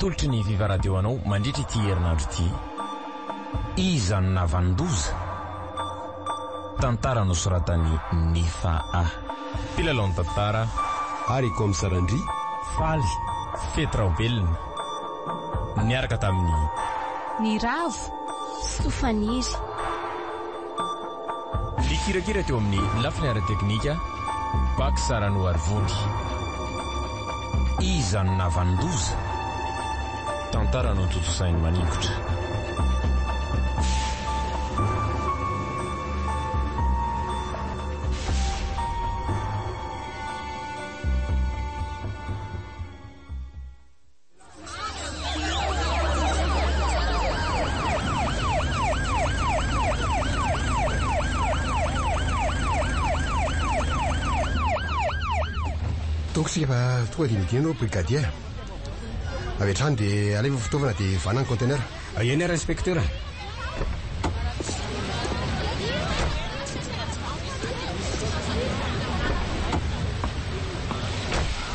Atolotry ny Viva Radio anao mandritra ity herinandro ity. Iza no nahavanon-doza? Tantara nosoratan'i Nefa A. Mpilalao ny tantara. Ary Coms Randria. Faly, Fety Raobelina. Niaraka tamin'i. Niravo, Sofaniry. Nikirakira teo amin'ny lafiny ara-teknika, Bax Ranoarivony. Iza no nahavanon-doza? Tantara notontosain'i Maningotra. Donc tsika fa tonga dia midina aloha brigadier. Avy hatrany dia alefa fitaovana dia vana ny conteneur. Eny ary inspecteur.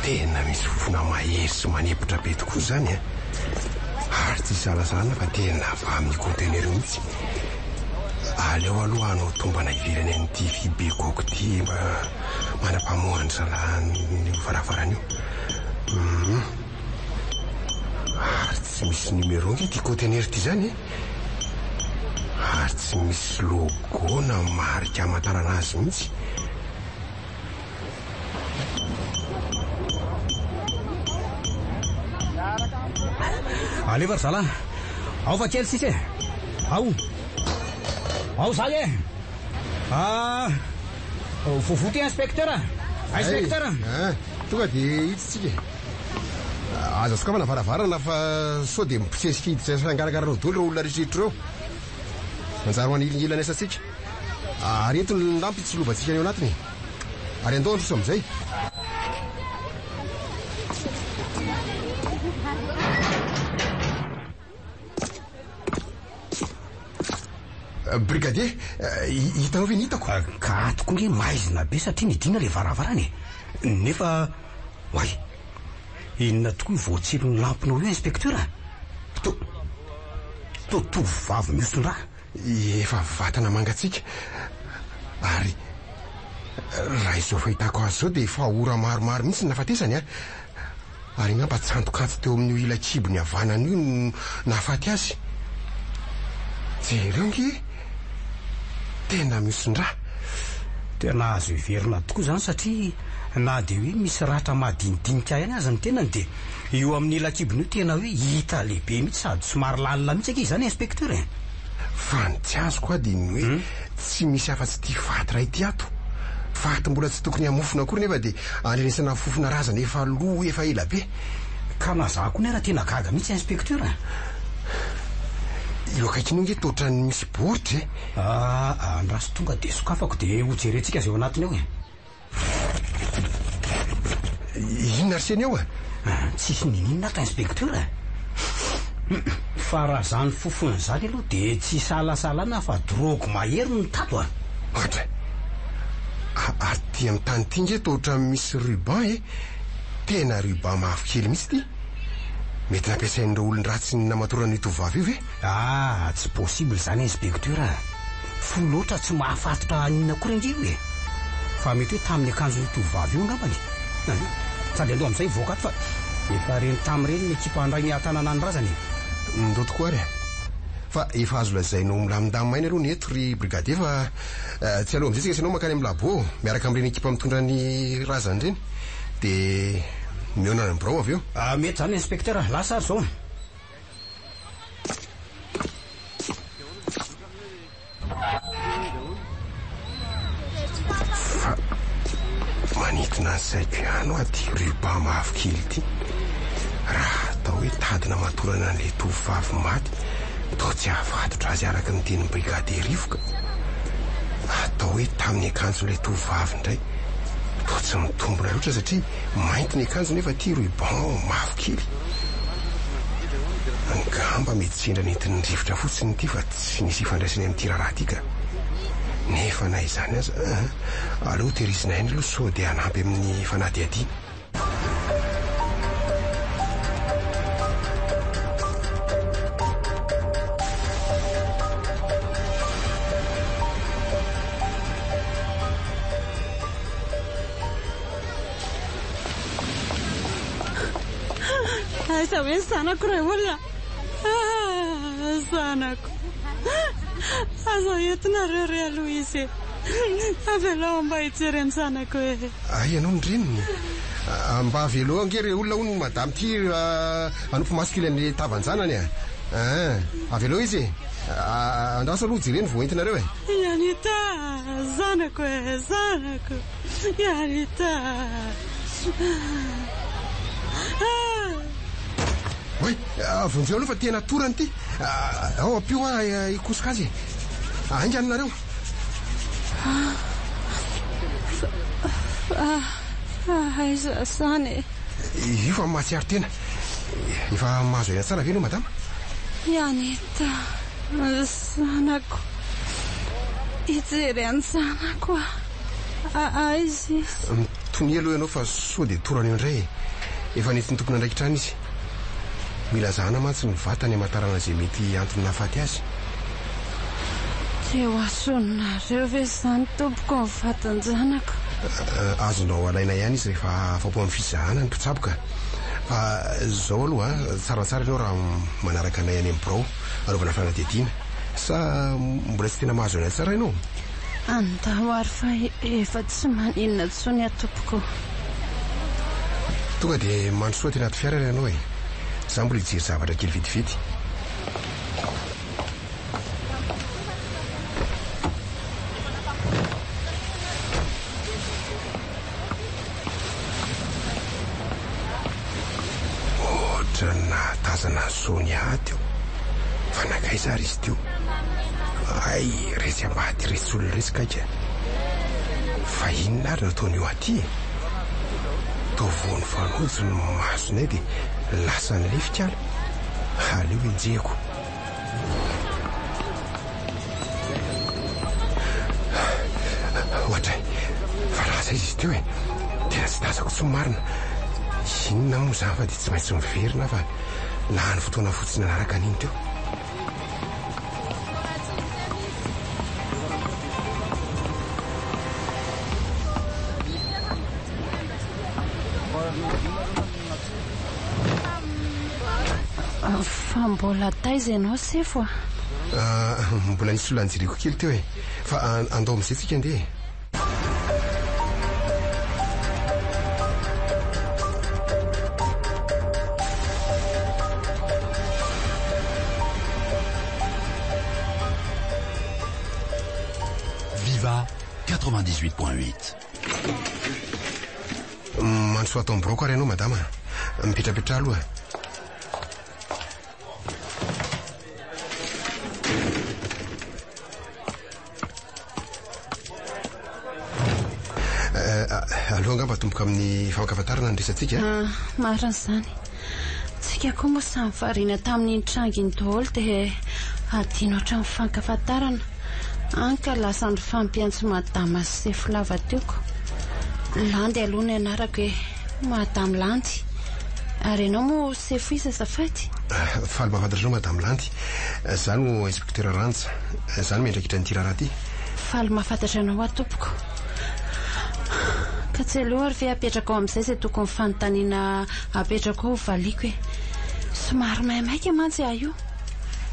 Tena misy fofona mahery sy manempotra be tokoa izany an! Ary tsy isalasalana fa tena avy amin'io conteneur io mihitsy. Aleo aloha hanao tombana ivelany an'ity vy be gogo ity mba manam-pamoahan-dry zalahy an'io varavarana io. Hum. Ary tsy misy numéro ange ity conteneur ity izany e! Ary tsy misy logo na marika hamantarana azy mihitsy. Alefa ry zalahy. Ao fa kely sisa e. Ao. Ao zay e. Ah, voavoa ty inspecteur. Inspecteur. Ah, tonga dia hiditra tsika. Aza sokafana varavarana fa sao dia mibosesika hiditra sy hangarangara anao daholo ireo olona rehetra ireo. Manjary manilingilina ny asantsika. Ary eto ny lampy hitsilovantsika ny ao anatiny. Ary andao handroso amin'izay. Brigadier, hitanao ve ny hitako? Ka ato koa nge maizina be satria nidina ilay varavarana e. Nefa, oay, inona tokoa io voatsiron'ny lampinao io inspecteur a? Toa, toa tovovavy mihoson-drà. Efa vatana mangatsiaka ary raha izao fahitako azy izao dia efa ora maromaro mihitsy ny nahafatesany a! Ary angamba tsantokantso teo amin'io ila-kibony havanana io no nahafaty azy. Jereo ange e! Tena mihoson-drà. Tena azo heverina tokoa izany satria na dia hoe misy ratra madinidinika ihany aza ny tenany dia Io amin'ny ila-kibony io tena hoe hita lehibe mihitsy sady somary lalina mihitsy ange izany inspecteur e! Fa ny tsy azoko hoa dia ny hoe tsy misy afa-tsy ity faty iray ity ato. Faty mbola tsy tokony hamofona akory nefa dia andrenesana fofona razana efa lo efa ela be. Ka na za koa ara tena gaga mihitsy inspecteur e! Io akaikiny io ange toa ohatran'ny misy baoritra e! Ah, andraso tonga dia sokafako dia hojerentsika izay ao anatiny ao e! Inona ry seny ao e? Ah, tsisy niniana ato inspecteur e. Fa raha zany fofona zany aloha dia tsy isalasalana fa drogue mahery no tato a. Ohatra. Ary ty amin'ny tany ty nge toa ohatran'ny misy ruban e. Tena ruban mavokely mihitsy ty. Mety nampiasain'ireo olon-dratsy namatorana io tovovavy io ve? Ah, tsy possible zany inspecteur a. Fo loatra tsy mahafatotra an'inona akory ange io e! Fa mety hoe tamin'ny akanjon'io tovovavy io angambany e! Sady andao amin'izay hivoaka ato fa efa reny tamin'ireny ny ekipa handray ny hatanana ny razana e! Ndao tokoa ary e! Fa efa azo lazaina ho milamindamina aina aloha ny eto ry brigadier fa tsy aleo amin'izay tsika sy ianao mankany amin'ny labo miaraka amin'ireny ekipa mitondra ny razana ireny dia mihaona any amin'ny birao avy eo. Mety izany inspecteur, lasa ary izao. Fa manintona ny saiko ihany hoa ity ruban mavokely ity. Raha atao hoe tady namatorana an'ilay tovovavy maty, toa tsy hahafatotra azy araka ny tenin'ny brigadier Rivoka. Atao hoe tamin'ny akanjon'ilay tovovavy indray, toa tsy mitombina loatra satria mainty ny akanjo nefa ity ruban mavokely. Angamba mety sendra nentin'ny rivotra fotsiny ity fa tsy misy ifandraisany amin'ity raharaha ity ka. Nefa na izany aza, aleo tehirizina ihany aloha sao dia hanampy amin'ny fanadihadiana. Aiza hoe ny zanako ray olona? Ah, zanako. Aza entinareo re aloha izy e. Avelao mba hijery ny zanako e. Hay ianao ny reniny. Ah, mba avelao ange re olona hono madame ty hanopy maso kely an'le tavan-janany e. Ah, avelao izy e. Ah, andraso aloha jereny vao entinareo e. Yanita, zanako e, zanako. Yanita. Ah. Oay, vonjeo aloha fa tena torana ity. Ao ampio aho hikosoka azy e. Haingana nareo. Fa aiza izany e? Io fa mahatsiaro tena. Efa mahazo aina tsara ve ianao madama? Yanita, zanako. Hijery an'ny zanako aho. Aiza izy? Mitonia aloha ianao fa sao dia torana eo indray e. Efa nentin'ny tompon'andraikitra any izy. Mila zahana mantsy ny vatany hamantarana izay mety antony nahafaty azy. Dia ho asonareo ve izany tompoko ny vatin-janako? Azonao alaina ihany izy rehefa afa-po amin'ny fizahana ny mpitsabo ka. Fa izao aloha, tsaratsara ianao raha manaraka anay any amin'ny birao hanaovana fanadihadiana. Sa mbola tsy tena mahazo anay tsara ianao? Andao ary fa efa tsy maninona intsony aho tompoko. Tonga dia mandrosoa aty anaty fiara ianao e. Za mbola hijery zavatra kely vetivety. Ohatran'ny nahatazana an'i Sonia teo. Fa nankaiza ary izy teo? Hay, retsy ambady retsy olona retsy kaika. Fa inona ary no ataon'io aty e? Toa vao nifanojo ny masonay dia lasa nilefika ala. Aleo enjehiko. Ohatray, fa lasa izy izy teo e. Tena tsy tazako intsony marina. Inona moa izany fa dia tsy maintsy miverina aho fa lany fotoana fotsiny nanaraka an'iny teo. Fa mbola taiza ianao sefo a? Ah, mbola nisy olona nijereko kely teo e. Fa andao amin'izay tsika andeha e. Viva 98.8. Mandrosoa ato amin'ny biraoko ary ianao madama. Mipetrapetraha aloha. Eh, aloha angamba atomboka amin'ny famankafantarana ny resatsika. Ah, marina izany. Tsika koa moa samy variana tamin'iny tranga iny daholo dia adino hatramin'ny fankafantarana. Any ka lasa nifampiantso madama sy sefo lava teo ko. Landy aloha ny anarako e. Madame Landy. Ary ianao moa sefo iza azafady? Faly mahafantatra anao Madame Landy. Izaho no Inspecteur Ranja. Izaho no miandraikitra an'ity raharaha ity. Faly mahafantatra anao aho tompoko. Ka tsy aleo ary ve apetrako ao amin'izay izay tokony fanontaniana apetrako ao valiako e. Somary maimaika mantsy aho io.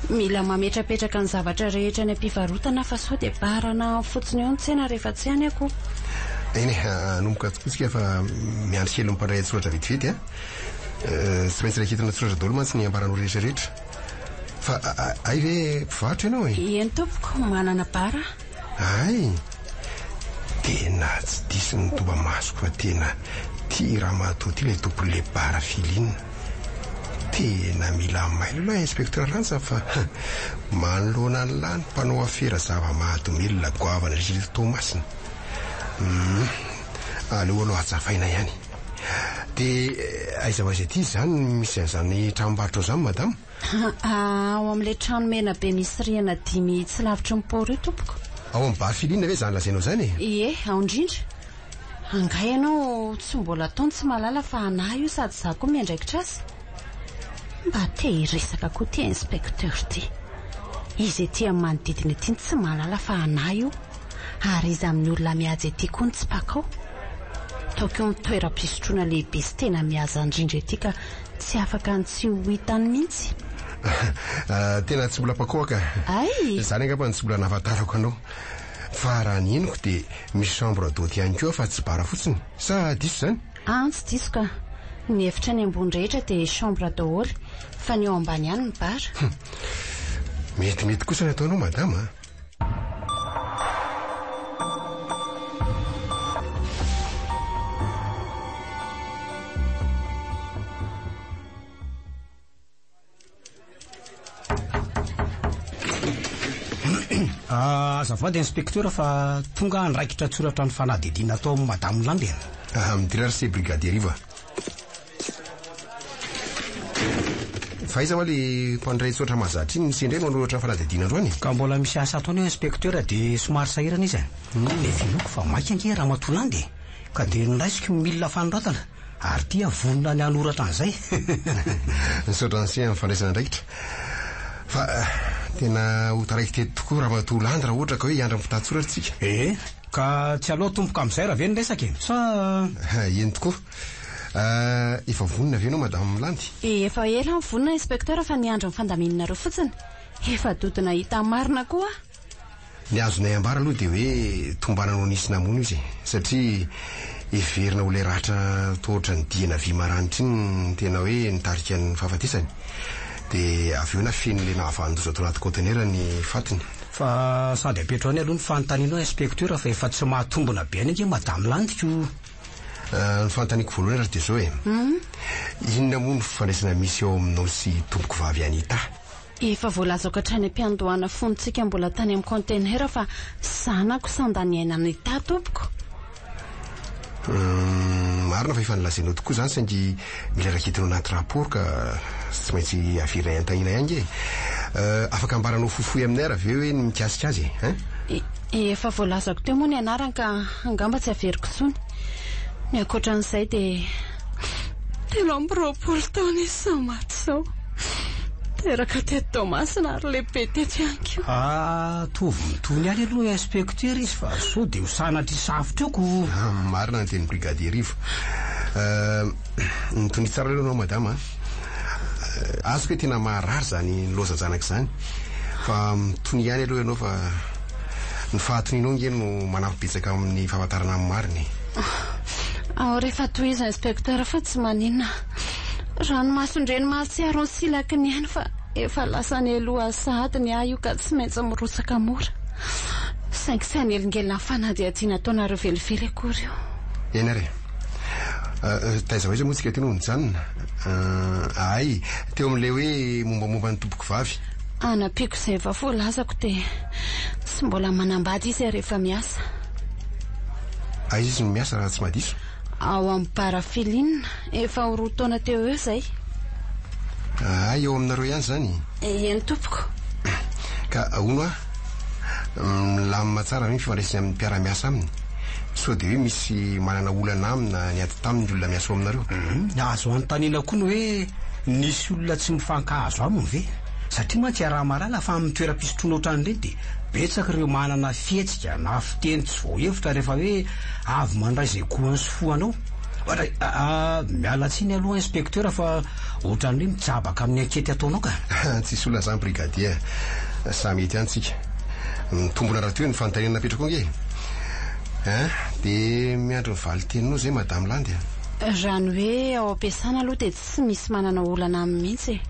Mila mametrapetraka ny zavatra rehetra any am-pivarotana aho fa sao dia barana fotsiny eo ny tsena rehefa tsy any aho ko. Eny e, hanomboka tokoa tsika fa miandry kely ny mpandray an-tsoratra vetivety a. Tsy maintsy raiketina an-tsoratra daholo mantsy ny ambaranao rehetra rehetra. Fa hay ve mpivarotra ianao e? Eny tompoko, manana bar aho. Hay! Tena tsy diso ny toba-masoko fa tena tia ramatoa ity ilay tompon'ilay bar Filine. Tena mila mailo ilay inspecteur Ranja fa manoloana an'lah ny mpanao afera zava-mahadomelina goavana indrindra eto Toamasina. Hum, aleo aloha hajafaina ihany. Dia aiza ho aiza ity izany no misy an'izany tranombarotra izany madama? Ao amin'ilay trano mena be misy rihana dimy tsy lavitry ny port io tompoko. Ao amin'ny bar Filine ve izany lazainao izany e? Ie, ao indrindra. Angaha ianao tsy mbola tao no tsy mahalala fa anah io sady izaho koa miandraikitra azy? Mba te hiresaka koa ity inspecteur ity. Izy ety amin'ny manodidina ety no tsy mahalala fa anah io. Ary iza amin'ny olona mihaja ety koa no tsy mpakao? Ataoko io ny toeram-pisotroana lehibe sy tena mihaja indrindra ety ka. Tsy afaka ny tsy ho hitany mihitsy. Tena tsy mbola mpakoa ka. Hay! Izany angamba no tsy mbola nahafantarako anao. Fa raha ny henoko dia misy chambre d'hôte ihany koa fa tsy bar fotsiny. Sa diso izany? An, tsy diso ka. Ny efitra any ambony rehetra dia chambre daholo fa ny eo ambany ihany ny bar. Metimety kosa ny ataonao madama a! Azafady inspecteur fa tonga handraikitra an-tsoratra ny fanadihadiana atao amin'i Madame Landy e. Ah, midira ry se brigadier Rivo a. Fa aiza hoa le mpandray tsotra mahazatra iny misy indray no hanoratra fanadihadiana androany e? Ka mbola misy asa ataony eo inspecteur dia somary sahirana izy e. Nefa inoako fa maika ange ramatoa Landy e. Ka dia noraisiko ny milina fanoratana ary ity aho vonona ny hanoratra an'izay. Misaotra an'i se amin'ny fandraisana andraikitra. Fa tena ho taraiky teto tokoa ramatoa Landy raha ohatra ka hoe hiandry ny mpitantsoratra isika. Ee, ka tsy aleo atomboka amin'izay raha ve ny resaka e? Sa. Eny tokoa. Efa vonona ve ianao Madame Landy? Efa ela aho vonona Inspecteur fa niandry ny fandaminanareo fotsiny. Efa dodona hita marina koa aho. Ny azonay ambara aloha dia hoe tombanana ho nisy namono izy e! Satria heverina ho ilay ratra toa ohatran'ny diana vy maranitra iny no tena hoe nitarika ny fahafatesany. Dia avy eo nafenin'ilay nahavanon-doza tao anaty kaontenera ny fatiny. Fa sady apetrao any aloha ny fanontanianao Inspecteur fa efa tsy mahatombina be any ange Madame Landy ko! Ny fanontaniako voalohany ary dia izao e! Inona moa no fifandraisana misy eo aminao sy tompokovavy Anita? Efa voalazako hatrany am-piandohana fony tsika mbola tany amin'ny container fa zanako sandany aina Anita tompoko. Humm, marina fa efa nolazainao tokoa izany saingy mila raketina ao anaty rapport ka tsy maintsy averinay anontaniana ihany nge e. Afaka ambaranao fohifohy aminay ary ve hoe ny mikasika azy e? Hein? Efa voalazako teo moa ny anarany ka angamba tsy averiko intsony. Ny ankoatran'izay dia 23 taona izy izao maty izao. Teraka teto Toamasina ary lehibe teto ihany koa. Ah, tovy mitony ihany aloha inspecteur izy fa sao dia ho sanatria safotra eo ko. Marina ny tenin'i brigadier Rivo. Mitonia tsara aloha ianao madama a. Azoko hoe tena maharary izany nilaozan-janaka izany fa mitonia ihany aloha ianao fa ny fahatonianao ange no manampy betsaka amin'ny fahafantarana ny marina e. Ao rehefa tohizo inspecteur fa tsy maninona. Ranomason-dreny mahatsiaro ny silaky ny ainy fa efa lasa nialoha azy sahady ny ahy io ka tsy maintsy mirotsaka mora. Saingy tsy hanelingelina ny fanadihadiana ataonareo velively akory io. Eny ary e. Taiza ho aiza moa tsika teo no nijanona? Hay, teo amin'ilay hoe mombamomba ny tompokovavy. Anampiako izay efa voalazako dia tsy mbola manambady izy ary efa miasa. Aiza izy no miasa raha tsy mahadiso? Ao amin'ny bar Feline, efa ho roa taona teo eo izay. Hay, eo aminareo ihany izany? Eny tompoko. Ka hono aho, milamina tsara ve ny fifandraisany amin'ny mpiara-miasa aminy? Sao dia hoe misy manana olana aminy na niady taminy ny olona miasa ao aminareo? Azo anontaniana koa ny hoe nisy olona tsy mifankahazo aminy ve? Satria mantsy iaraha-mahalala fa amin'ny toeram-pisotroana ohatran'ireny dia betsaka ireo manana fihetsika na fiteny tsy voahevitra rehefa hoe avy mandray izay goany sy fohanao. Ohatra, miala tsiny aloha inspecteur fa ohatran'ny hoe mijabaka amin'ny ankety ataonao ka. Tsisy olana izany brigadier a. Samy mety ihany tsika. Mitombina rahateo ny fanontaniana napetrako ange e. Hein, dia miandry ny valin-teninao izay madame Landy a. Raha ny hoe ao am-piasana aloha dia tsy misy manana olana aminy mihitsy e.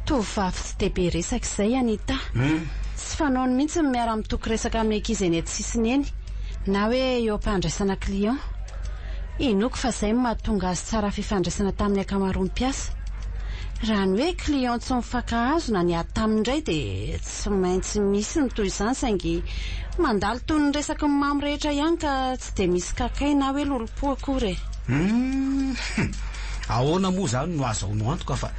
Tovovavy tsy dia be resaka izay Anita. Tsy fanaony mihitsy ny miara-mitoky resaka amin'ny ankizy eny an-tsisiny eny na hoe eo am-pandraisana client. Inoako fa izay no mahatonga azy tsara fifandraisana tamin'ny ankamaroan'ny mpiasa. Raha ny hoe client tsy mifankahazo na niady taminy indray dia tsy maintsy misy ny toy izany saingy mandalo toy ny resaky ny mamo rehetra ihany ka tsy dia misy kakay na hoe lolompo akory e. Humm! Ahoana moa izany no azahoanao antoka fa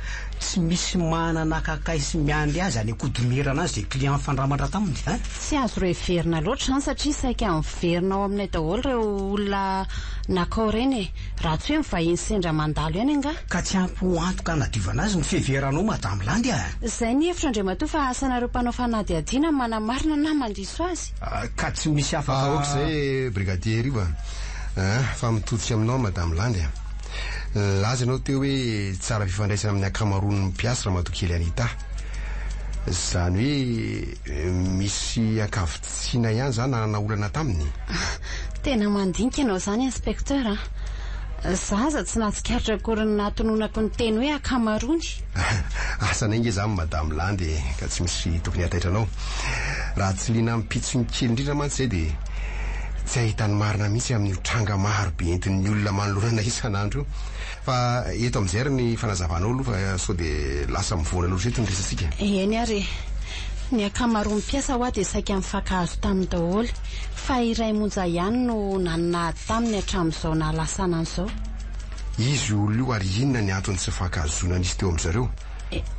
tsy misy manana kakay sy miandry azy any an-kodimerana any izay client nifandramatra taminy hein? Tsy azo heverina loatra izany satria saika miverina ao aminay daholo ireo olona nakao ireny e! Raha tsy hoe mivahiny sendra mandalo ihany angaha. Ka tsy ampy ho antoka hanadiovana azy ny fiheveranao Madame Landy a! Izay ny hevitro Andriamatoa fa asanareo mpanao fanadihadiana ny manamarina na mandiso azy. Ka tsy misy afaka. Aoka izay e Brigadier Rivo a! Fa mitodika aminao Madame Landy a! Nilaza ianao teo hoe tsara fifandraisana amin'ny ankamaroan'ny mpiasa Ramatoa kely Anita. Izany hoe misy ankavitsiana ihany izany nanana olana taminy? Tena mandinika ianao izany Inspecteur a! Za aza tsy nahatsikaritra akory ny nahatononako ny teny hoe ankamaroany. Asanay ange izany Madame Landy e, ka tsy misy tokony hahataitra anao. Raha tsy liana amin'ny pitsony kely indrindra mantsy izay dia tsy hahita ny marina mihitsy amin'io tranga maro be entin'ny olona manoloana anay isan'andro io. Fa eto amin'izay ary ny fanazavanao aloha fa sao dia lasa mivoana loatra eto ny resatsika. Eny ary e. Ny ankamaroan'ny mpiasa hoa dia saika nifankahazo taminy daholo fa iray monja ihany no nanana ady taminy hatramin'izao nahalasanany izao. Iza io olona io ary inona ny antony tsy nifankahazoana nisy teo amin-dry zareo?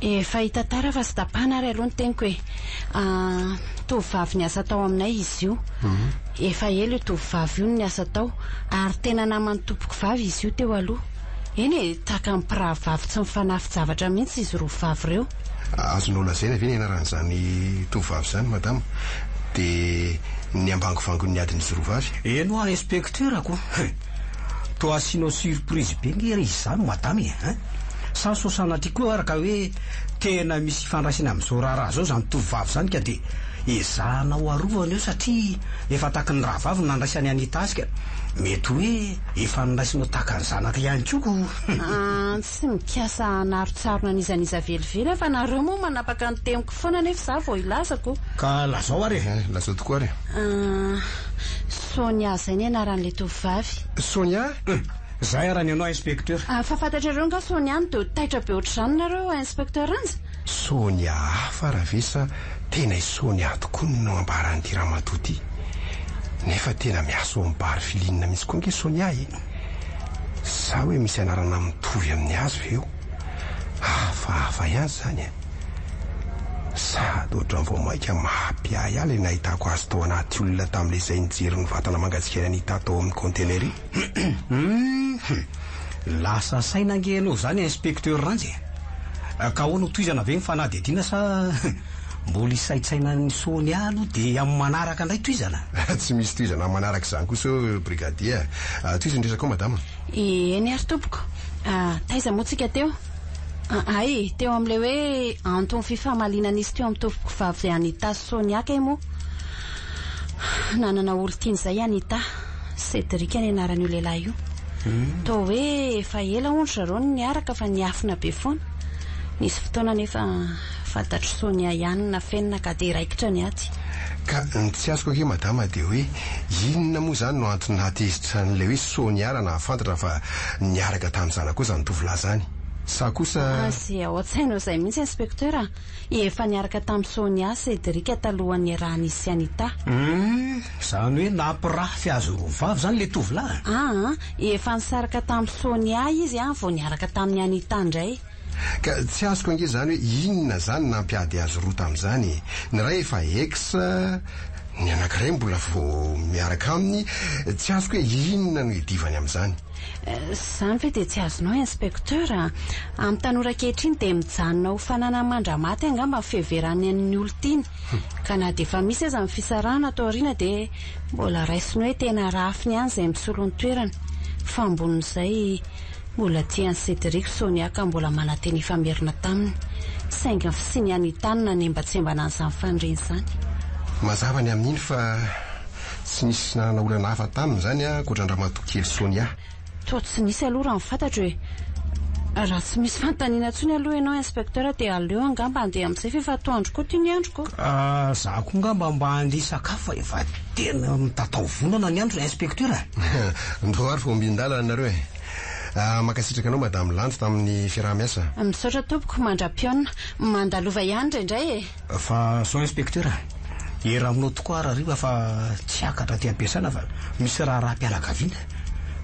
Efa hita tara fa tsy tapahana ary aloha ny teniko e. Tovovavy niasa tao aminay izy io. Efa ela io tovovavy io no niasa tao ary tena naman'ny tompoko vavy izy io teo aloha. Eny e, tahaka ny mpirahavavy tsy mifanafin-javatra mihitsy izy roa vavy ireo. Azonao lazaina ve ny anaran'izany tovovavy izany madama? Dia ny ambangovangon'ny adin'izy roa vavy? Eny hoa inspecteur ko! Toa asianao surprise be nge ry izany madama e! Hein? Sa sao sanatria koa ary ka hoe tena misy ifandraisany amin'izao raharaha izao izany tovovavy izany ka dia ezahanao arovana eo satria efa tahaky ny rahavavy no nandraisan'i Anita azy ka mety hoe efa noraisinao tahaka ny zanaka ihany koa ko! An, tsy mikasa hanarontsarona an'iza n'iza velively aho fa nareo moa manapaka ny teniko foana nefa izaho vao hilaza ko! Ka lazao ary e! Lazao tokoa ary e! An, Sonia izay ny anaran'ilay tovovavy. Sonia? Hum! Zay ara ny anao inspecteur. Ah, fa fantatrareo nga Sonia no de taitra be ohatr'izany nareo inspecteur Ranja? Sonia hafa ara ve sa tena i Sonia tokoa no ambaran'ity ramatoa ity? Nefa tena miasa ao amin'ny bar Filine mihitsy koa ange Sonia e! Sa hoe misy anarana mitovy amin'ny azy ve eo? Hafahafa ihany izany e! Sady ohatran'ny vao mainka mampiahiahy ilay nahitako azy tao anaty olona tamin'ilay izay nijery ny vatana mangatsiakan'i Anita tao amin'ny container iny. Hum! Lasa saina ange ianao izany Inspecteur Ranja e! Ka ahoana ho tohizana ve ny fanadihadiana sa mbola hisaintsaina an'i Sonia aloha dia amin'ny manaraka indray tohizana? Tsy misy tohizana amin'ny manaraka izany kosa eo Brigadier a! Tohizo ny resakao Madama. Eny ary tompoko. Taiza moa tsika teo? Hay, teo amin'ilay hoe anton'ny fifamaliana nisy teo amin'ny tompoko vavy Anita sy Sonia kay moa. Nanana olon-tiana izay i Anita. Cédric ny anaran'io lehilahy io. Toa hoe efa ela hono ry zareo no niaraka fa niafina be foana. Nisy fotoana anefa fantatr'i Sonia ihany ny nafenina ka dia raikitra ny ady. Ka ny tsy azoko ange madama dia hoe inona moa izany no antony nahatezitra an'ilay hoe Sonia raha nahafantatra fa niaraka tamin'ny zanakao izany tovolahy izany? Sa kosa. Izay ao an-tsainao izay mihitsy Inspecteur a! Efa niaraka tamin'i Sonia Cédric talohan'ny niarahan'izy sy Anita. Hum, izany hoe nampirafy azy roa vavy izany ilay tovolahy? Aa, efa nisaraka tamin'i Sonia izy vao niaraka tamin'i Anita indray. Ka tsy azoko ange izany hoe inona izany nampiady azy roa tamin'izany e! Ny iray efa ex, ny anankiray mbola vao miaraka aminy, tsy azoko hoe inona no iadivany amin'izany. Izany ve dia tsy azonao Inspecteur a! Amin'ny tanora ankehitriny dia mijanona ho fananany mandra-maty angamba ny fiheverany an'ny olon-tiany. Ka na dia efa misy aza ny fisarahana ato aoriana dia mbola raisiny hoe tena rafiny ihany izay misolo ny toerany. Fa ambonin'izay, Mbola tia an'i Cédric Sonia ka mbola manantena hifamerina taminy. Saingy ny fisian'i Anita no nanembantsembana an'izany faniriany izany. Mazava ny amin'iny fa tsy nisy nanana olana hafa taminy izany ankoatra an-dRamatoa kely Sonia. Toa tsy nisy aloha raha ny fantatro e. Raha tsy misy fanontaniana intsony aloha ianao Inspecteur dia aleo angamba handeha amin'izay fa efa atoandro koa ity ny androko. Za koa angamba mba handeha hisakafo fa efa tena mitatao vonana ny andro Inspecteur a. Ndao ary fa ombin-dalana nareo e. Mankasitraka anao Madame Lanto tamin'ny fiaraha-miasa. Misaotra tompoko, mandra-pihaona. Mandalova ihany indraindray e. Fa zao Inspecteur a, era aminao tokoa aho rahariva fa tsy hiakatra aty am-piasana fa misy raharaham-pianakaviana.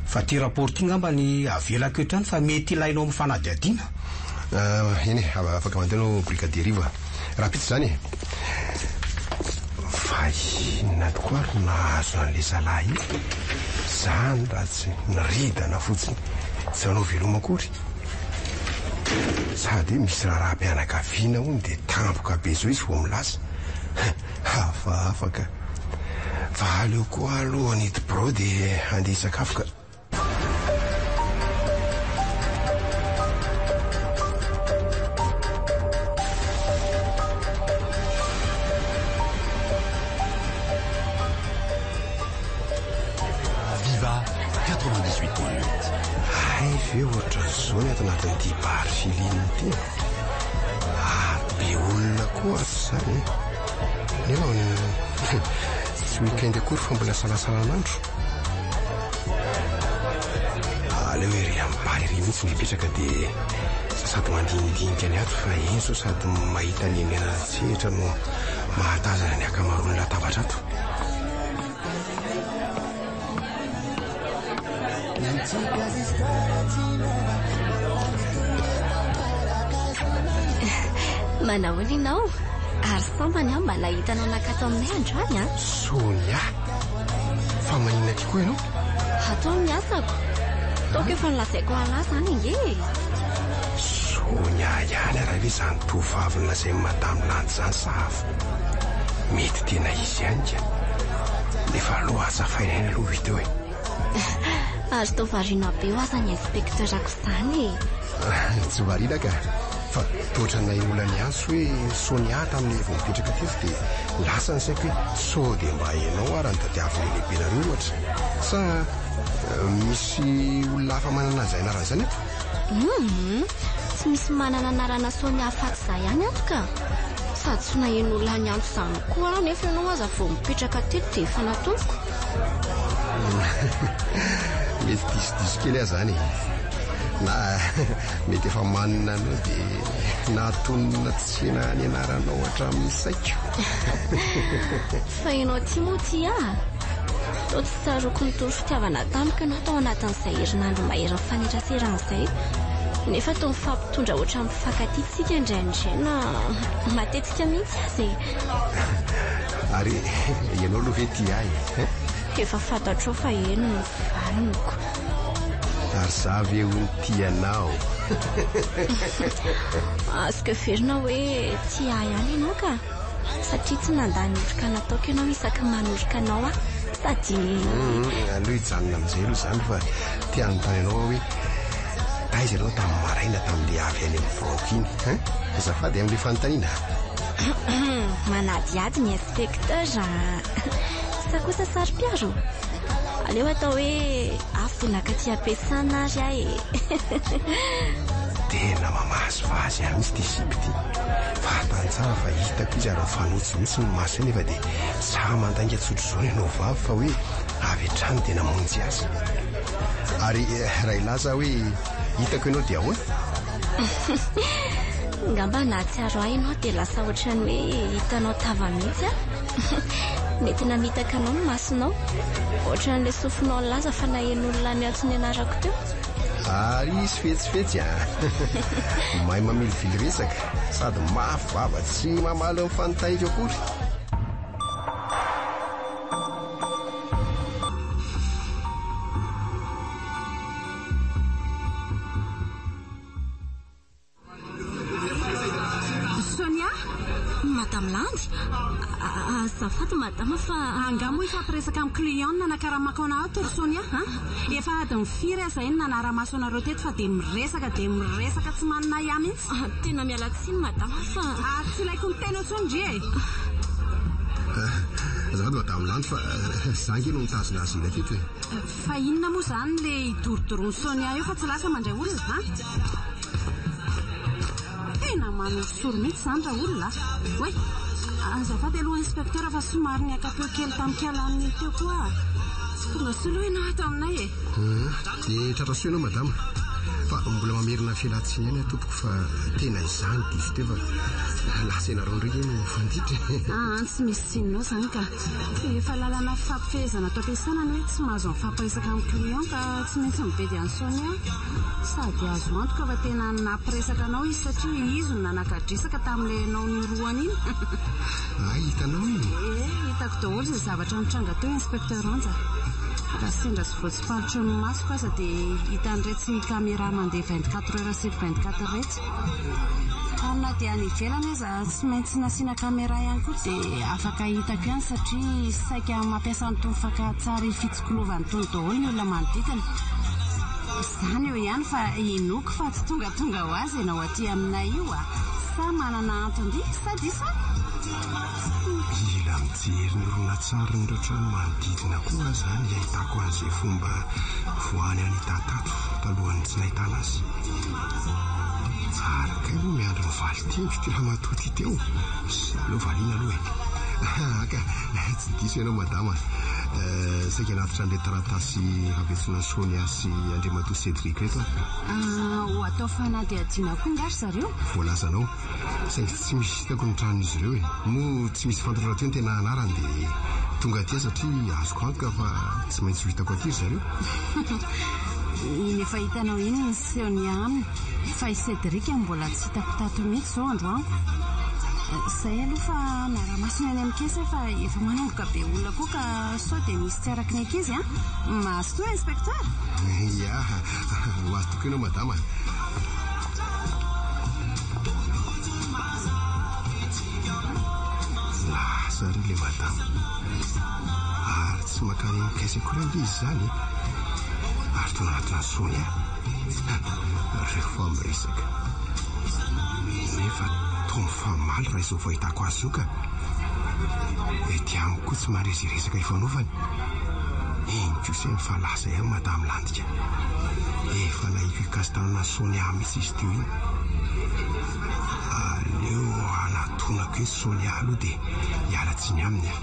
Fa ity rapport ity ngamba ny avelako eto ihany fa mety ilainao amin'ny fanadihadiana. Eny e, afaka mandeha ianao Brigadier Rivo a. Rahampitso izany e. Fa inona tokoa ary no nahazo an'ilay zalahy iny? Izany raha tsy niridana fotsiny, tsy nanao veloma akory. Sady hoe misy raharaham-pianakaviana hono dia tampoka be izao izy vao milaza. Hafahafa ka. Fa aleo koa aloha hanidy birao dia handeha hisakafo ka. 98.8. Hay ve ohatran'izao ny ato anatin'ity bar Feeling ity e? Ary be olona koa ato izany e. Nefa tsy week-end akory fa mbola salasalan'andro. Aleo ery amin'ny bar ery mihitsy no hipetraka dia sady mandinidinika ny ato fa eny sao sady mahita ny eny anaty sehatra no mahatazana ny ankamaroan'ny latabatra ato. Manahoana ianao? Ary sambany aho mba nahita anao nakato aminay androany an! Sonia! Fa maninona aty koa ianao? Ato aho ny asako. Toaka efa nolazaiko an'lah izany ange e! Sonia ihany ary ve izany tovovavy nolazain'i Madame Landy izany sa hafa? Mety tena izy ihany ka. Nefa aloha azafaina ihany aloha hita eo e. Ary toa variana be ho aza ny inspecteur-ko izany e! Tsy variana ka. Fa toa ohatran'ny naheno olona niantso hoe Sonia tamin'ny vao nipetraka teto dia lasa ny saiko hoe sao dia mba ianao ara no tadiavin'ilay lehibenareo ohatra. Sa misy olona hafa manana an'izay anarana izany ato? Humm, tsy misy manana anarana Sonia afatsy izaho ihany ato ka. Sady tsy naheno olona niantso izany koa aho nefa ianao aza vao mipetraka teto dia efa natomboka. Mety diso-diso kely aho izany e. Na mety efa manina anao dia nahatonona tsy ny anaranao hatramin'ny saiko. Fa ianao ity moa tia ahy? Toa tsy tsaroako nitory fitiavana tamiko ianao tao anatin'izay herinandro mahery nifaneraserana izay. Nefa toa mifampitondra ohatran'ny mpifankatia tsika indraindray na matetika mihitsy aza e. Ary ianao aloha ve tia ahy e? Efa fantatrao fa eny no valiniko. Ary za ve hono tia anao? Azoko heverina hoe tia ahy ihany ianao ka. Satria tsy nandà ny oroka nataoko ianao isaky ny manoroka anao aho. Sady. Aleo hijanona amin'izay aloha izany fa te hanontany anao aho hoe taiza ianao tamin'ny maraina tamin'ilay avy any amin'ny biraoko iny? Hein? Azafady amin'ilay fanontaniana. Manadihady ny inspecteur a! Sa kosa saro-piaro? Aleo atao hoe avy dia nakaty am-piasana ary aho e! Tena mamazivazy ahy mihitsy ity sipa ity. Fantany tsara fa hitako izy ary mifanojo mihitsy ny maso eny nefa dia sahy mandainga tsotr'izao ny anao vavy fa hoe avy hatrany dia namonjy azy. Ary raha hilaza aho hoe hitako ianao dia ahoana? Ngamba nahatsiaro ahy ianao dia lasa ohatran'ny hoe hitanao tava mihitsy aho. Mety namitaka anao ny masonao. Ohatran'ilay sofinao nilaza fa naheno olona niantso ny anarako teo. Ary izy fetsifetsy a! Mahay mamilivily resaka sady mafy vava tsy mamaly ny fanontaniako akory. Sonia? Madame Landy? Azafady madama fa. Angaha moa hifampiresaka amin'ny client no nanakaramako anao ato ry Sonia a? Efa adiny firy aho izay no nanara-maso anareo teto fa dia miresaka dia miresaka tsy manana ahiahy mihitsy. Tena miala tsiny madama fa. Ary tsy ilaiko miteny intsony ndry e! Azafady madame Landy fa za ange no nitazona azy ela teto e. Fa inona moa izany ilay idorodoroan'i Sonia eo fa tsy lasa mandray olona a? Tena manorisory mihitsy izany raolona a! Oay! Azafady aloha inspecteur fa somary niaka-peo kely tamin'ny kialan'ny teo koa aho. Tsy tonga soa aloha ianao ato aminay e! Dia tratra soa ianao madama. Fa mbola mamerina ny fialan-tsiny ihany aho tompoko fa tena izaho no diso teo fa lasa ianareo indray nge no nifanditra e! Aa tsy misy tsininao izany ka! Efa lalana fifampifehezana ato am-piasana ny hoe tsy mahazo mifampiresaka amin'ny client ka tsy maintsy mibedy an'i Sonia. Sady azo antoka fa tena nampiresaka anao izy satria izy no nanaka-dresaka tamin'ilay ianao norohana iny. Hay, hitanao iny? Ie, hitako daholo izay zavatra nitranga teo Inspecteur Ranja. Raha sendra tsy voatsipalitry ny masoko aza dia hitan'iretsy caméra mandeha 24 heures sur 24 iretsy. Fa na dia any ivelany aza tsy maintsy nasiana caméra ihany koa dia afaka hitako ihany satria saika mampiasa an'itony fakan-tsary fitsikilovana itony daholo ny olona manodidina. Izany eo ihany fa inoako fa tsy tongatonga ho azy ianao aty aminay io a! Sa manana anton-dia sa diso aho? Mila mijery ny horonantsarin'ireo trano manodidina koa aho izany hahitako an'izay fomba. Voany any Itatato talohan'ny tsy nahitana azy. Ary kay moa miandry ny valin-teniko ity ramatoa ity teo. Aleo valiana aloha e. Aka, tsy diso ianao madama. Eh, saika hanatitra an'ilay taratasy fampiantsoana an'i Sonia sy Andriamatoa Cédric ireto aho. Ah, ho atao fanadihadiana koa nga ry zareo? Voalazanao. Saingy tsy misy hitako ny tranon'izy ireo e. Moa tsy misy fantatro rahateo ny tena anarany dia tonga aty aho satria azoko antoka fa tsy maintsy ho hitako aty ry zareo. Iny efa hitanao iny ny Sonia aminy fa i Cédric mbola tsy hitako tato mihitsy izao androaniko. Izay aloha fa naraha-maso ny any amin'ny caisse fa efa manomboka be olona koa ka sao dia misy tsy araky ny ankizy an. Mazotoa inspecteur. Ya, mazotoa koa ianao madama. Lasa ry le madama. Ary tsy makany amin'ny caisse akory ange izy izany e. Ary toa nanatona an'i Sonia. Rehefa miresaka. Nefa toa mifamaly raha izao fahitako azy izao ka. Ety amiko koa tsy mandre izay resaka ifanaovany. Iny kosa eny fa lasa ihany madame Landika. Efa nahiko hikasi-tanana an'i Sonia mihitsy izy teo iny. Aleo hanatonako eto Sonia aloha dia hiala tsiny aminy aho.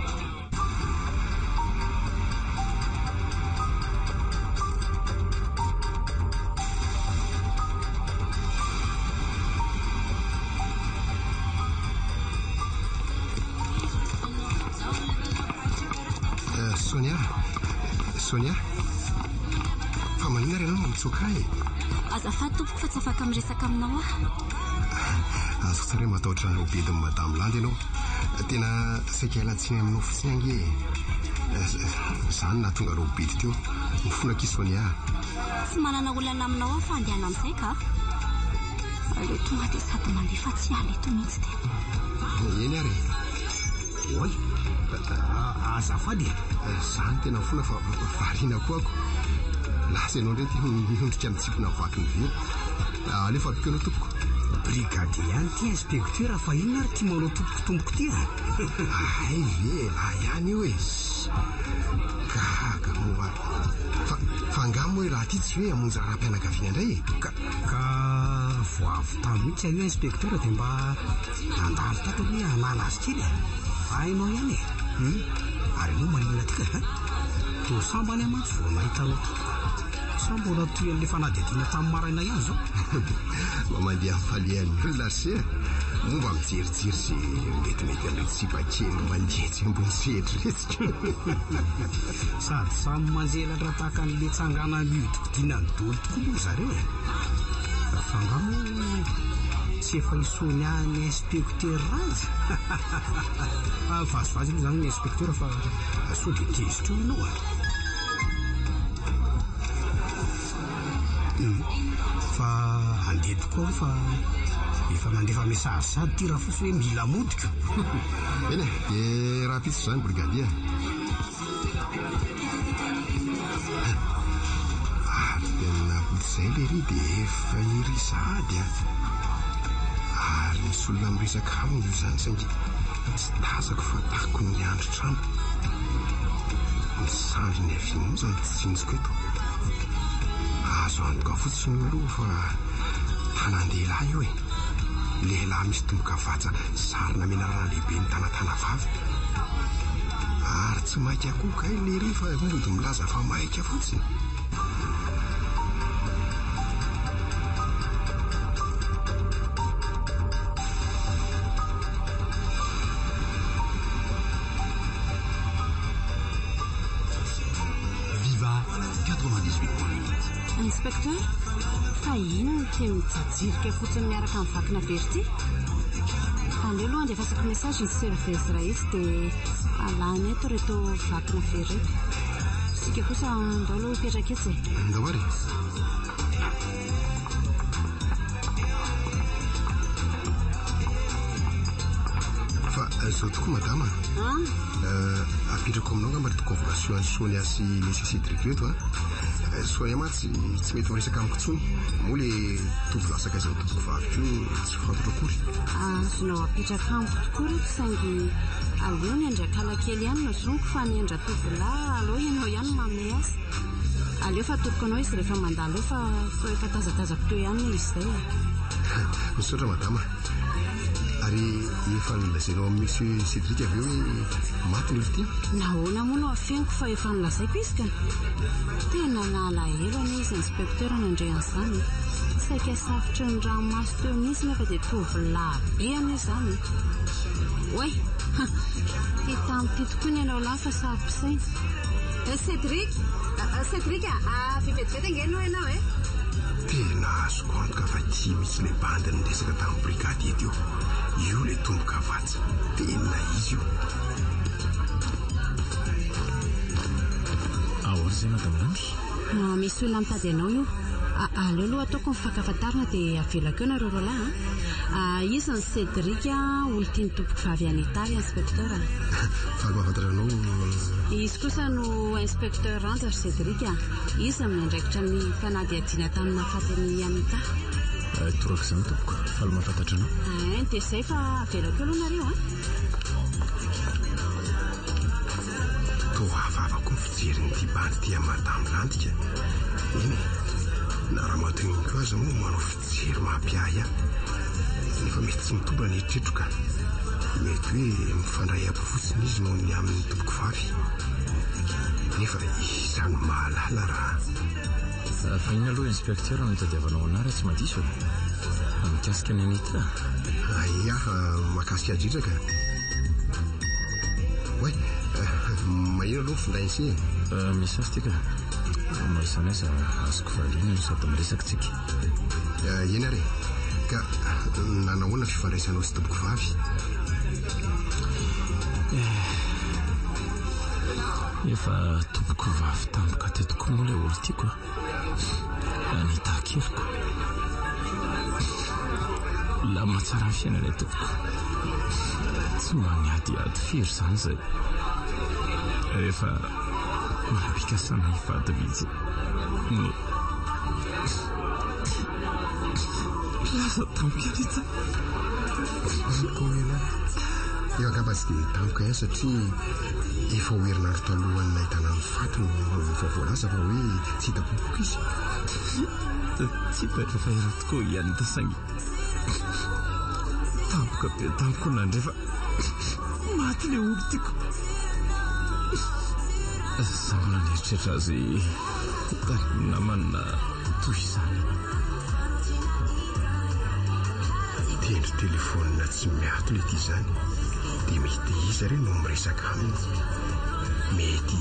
Eh, Sonia, Sonia, fa maninona ary ianao no mitsoaka ahy e? Azafady tompoko fa tsy afaka miresaka aminao aho. Azoko tsara hoe matahotra ho bedin'i Madame Landy ianao. Tena saika hiala tsiny aminao fotsiny ange e. Izany no nahatonga anao ho bedy teo. Mifona akia Sonia. Tsy manana olana aminao aho fa andehana amin'izay ka. Aleo tonga dia sady mandeha fa tsy hiala eto mihitsy tena. Eny ary e. Oay! Azafady e! Za no tena mifona fa variana koa ako. Lasa ianao indray ity miondrika mitsimpona vaky ny vera. Aleo fa ampiko anao tompoko. Brigadier ihany ity inspecteur fa inona ary ity manao tompoko tompoko ity a? Hay ve elah ihany io e! Gaga moa ary. Fa fa angaha moa elah ity tsy hoe hamonjy raharaham-pianakaviana indray e? Ka ka vao avy tany mihitsy aho io inspecteur dia mba Nandalo tato aloha hanala azy kely e! Hainao ihany e! Hum! Ary ianao maninona aty ka? Toa sambany aho mantsy vao nahita anao tato ka! Sa mbola toy an'ilay fanadihadiana tamin'ny maraina ihany izao? Mba mandeha amin'ny falehan'ny olona ry se a! Moa mba mijerijery izay metimety amin'ireto sipa kely mandeha etsy ambony sehatra iretsy ka! Sady samy manjelatra tahaka an'ilay tsangana mihodinkodinan'ny dolo tokoa moa ry zareo e! Fa angaha moa Tsy efa i Sonia ny inspecteur azy? Vazivazy aloha izany ny inspecteur fa sao dia tezitra eo ianao a! Fa andeha tokoa aho fa efa nandefa message sady ity rafotsy hoe mila mody ka. Eny e, dia rahampitso izany brigadier. Ary tena izay lery dia efa iry sahady a! Ary misy olona miresaka aminy io izany saingy tsy tazako fa takon'ny andry trano. Ny sandriny havia monja no tsinjoko eto. Azo antoka fotsiny aloha fa tanan-dehilahy io e! Lehilahy misy tombokavatsa sarina menarana lehibe mitanatana vava. Ary tsy maika koa kay lery fa mody milaza fa maika fotsiny. Viva 98.8. Inspecteur, fa inona ity mijajirika fotsiny miaraka amin'ny vakina very ity? Aleo aloha andefasako message ny serveuse Raïs dia alany eto ireto vakina very ireto. Isika kosa andao aloha hipetraka etsy e. Andao ary e. Fa izao tokoa madama a. Apetrako aminao angamba ireto convocation an'i Sonia sy Monsieur Cédric ireto a. Sonia mantsy tsy mety miresaka amiko intsony. Moa le tovolahy sakaizan'ny tompokovavy koa tsy fantatro akory. Azonao apetraka amiko tokoa ireto saingy aleo ny an-dRakalakely ihany no zoniko fa ny an-dRatovolahy aleo ianao ihany no manome azy. Aleo fa atoroko anao izy rehefa mandalo eo fa toa efa tazatazako teo ihany moa izy izay e. Misaotra madama. Ary efa nolazainao amin'i Monsieur Cédric ve hoe maty ny olon-tiana? Nahoana moa no afeniko fa efa nolazaiko izy ka. Tena nalahelo anie izy inspecteur nandre an'izany e. Saika safotry ny ranomaso teo mihitsy nefa dia tovolahy be anie izany e. Oay! Ity tampoka ity tokoa ny anao lahy fa saro-pisaina. Cédric! Cédric a! Avia vetivety ange aloha ianao e! Tena azoko antoka fa ity mihitsy ilay bandy niresaka tamin'ny brigadier teo. Io ilay tombokavatsa. Tena izy io. Ahoana izay Madame Landy? Misy olona mitady anao io. Aleo aloha ataoko ny fankafantàrana dia avelako eo nareo roalahy a! Izy ny Cédric, olon-tian'ny tompokovavy Anita ry inspecteur a! Faly mahafantatra anao. Izy kosa no inspecteur Randja ry Cédric a! Izy no miandraikitra ny fanadihadiana tamin'ny nahafaty an'i Anita. Toraka izany tompoko, faly mahafantatra anao. Ein, dia izay fa avelako eo aloha nareo a! Toa hafahafa koa ny fijerin'ity bandy ity an'i Madame Landy ka. Eny e, na ramatoa iny koa aza moa manao fijery mampiahiahy. Nefa mety tsy mitombina ny eritreritro ka. Mety hoe mifandray am-po fotsiny izy noho ny amin'ny tompokovavy. Nefa iza no mahalala raha. Fa inona aloha inspecteur no itadiavanao anah raha tsy madiso e? Mikasika an'i Anita? Aia, mahakasika ahy indrindra ka. Oay, maheno aloha ny finday an'se e. Misy azy ity ka. Na izany aza azoko valiana no sady miresaka tsika. Eny ary e. Ka nanahoana ny fifandraisanao sy tompokovavy? Efa tompokovavy tampoka teto koa moa ilay olon-tiako a. Anita keliko. Lama tsara ny fiainanay tompoko. Tsy mba niadiady firy izany izay. Rehefa manam-pikasana hivady mihitsy. No lasa tampoka Anita. Tampoka hoy ianao. Io angamba tsy dia tampoka ihany satria efa ho herinandro talohan'ny nahitana ny faty no efa voalaza fa hoe tsy hita popoka izy. Tsy hita rehefa ela tokoa i Anita saingy tampoka be tampoka nandre fa maty ilay olon-tiako. Za mbola nieritreritra azy tany amin'ny namany na toy izany. Tendry telefaonina tsy miato ilay ity izany dia mety iza re no miresaka aminy? Mety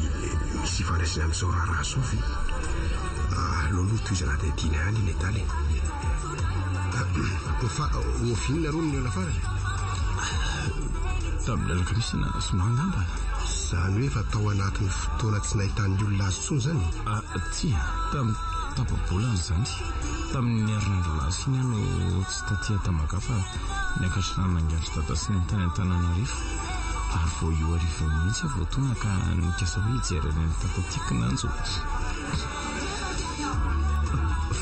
misy ifandraisany amin'izao raharaha izao ve? Aleo aloha tohizana adihadiana ihany iny adala e. Fa oviana nareo no nihaona farany? Tamin'ny alakamisy na zoma angamba. Izany hoe efa tao anatin'ny fotoana tsy nahitan'ny olona azy intsony izany? Ah, tsia, tamin'ny tapa-bolana izany. Tamin'ny herinandro lasa iny aho no tsy taty Tamatave fa niakatra nanangan-dry dada sy neny tany Antananarivo. Ary vao io hariva io mihitsy aho vao tonga ka nikasa hoe hijery an'i Anita taty kinanjo.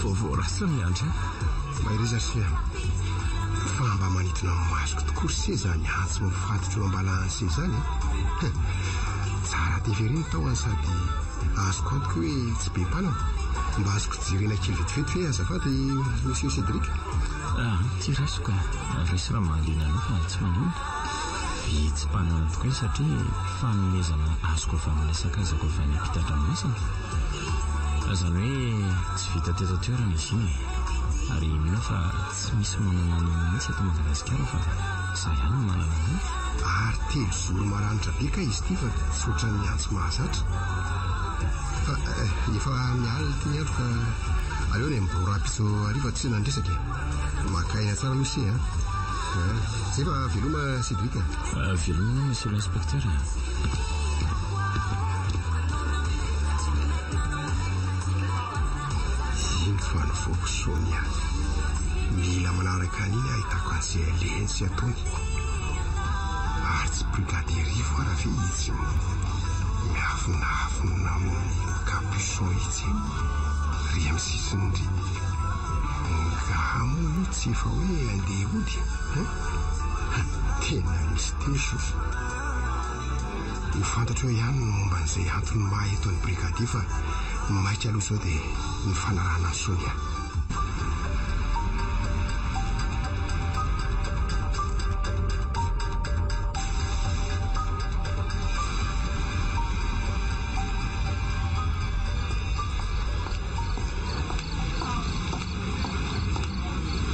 Vaovao ratsy no miandry ahy. Mahereza ry se a! Fa mba manintona ny masoko tokoa ry se izany antsy mifatotra eo am-balahan'i se izany e! Tsara tefy ery ny tahony sady azoko antoka hoe tsy be mpanana. Mba azoko jerena kely vetivety ve azafady Monsieur Cédric? Ah, ty raiso ka. Raiso raha mahaliana anao fa tsy maninona. Vitsy mpanana tokoa iny satria fanomezana azoko avy amin'ilay sakaizako avy any ampitan-dranomasina. Izany hoe tsy vita teto an-toerana izy iny e. Ary mino aho fa tsy misy manana an'iny mihitsy eto Madagasikara fa izaho ihany no manana an'iny. Ary telozoro maranitra be kay izy ity fa tsy ohatran'ny antsy mahazatra. Fa efa mialina ity ny andro ka aleo any amin'ny birao rahampitso hariva tsy nandresaka e. Maka aina tsara aloha se a. Zay fa veloma Cédric a. Veloma anao monsieur l'inspecteur a. Iny fa nivoaka Sonia. Mila manaraka an'iny ahitako an'izay alehany sy ataony. Ary tsy brigadier Rivo ara ve izy miavonavona amin'ny capuchon itsy e? Ry amin'ny sisiny ry. Angaha moa io tsy efa hoe andeha hody hein? Tena misy soso. Ho fantatro eo ihany ny momba an'izay antony maha eto an'i brigadier fa. Ny maika aloha izao dia ny fanarahana an'i Sonia.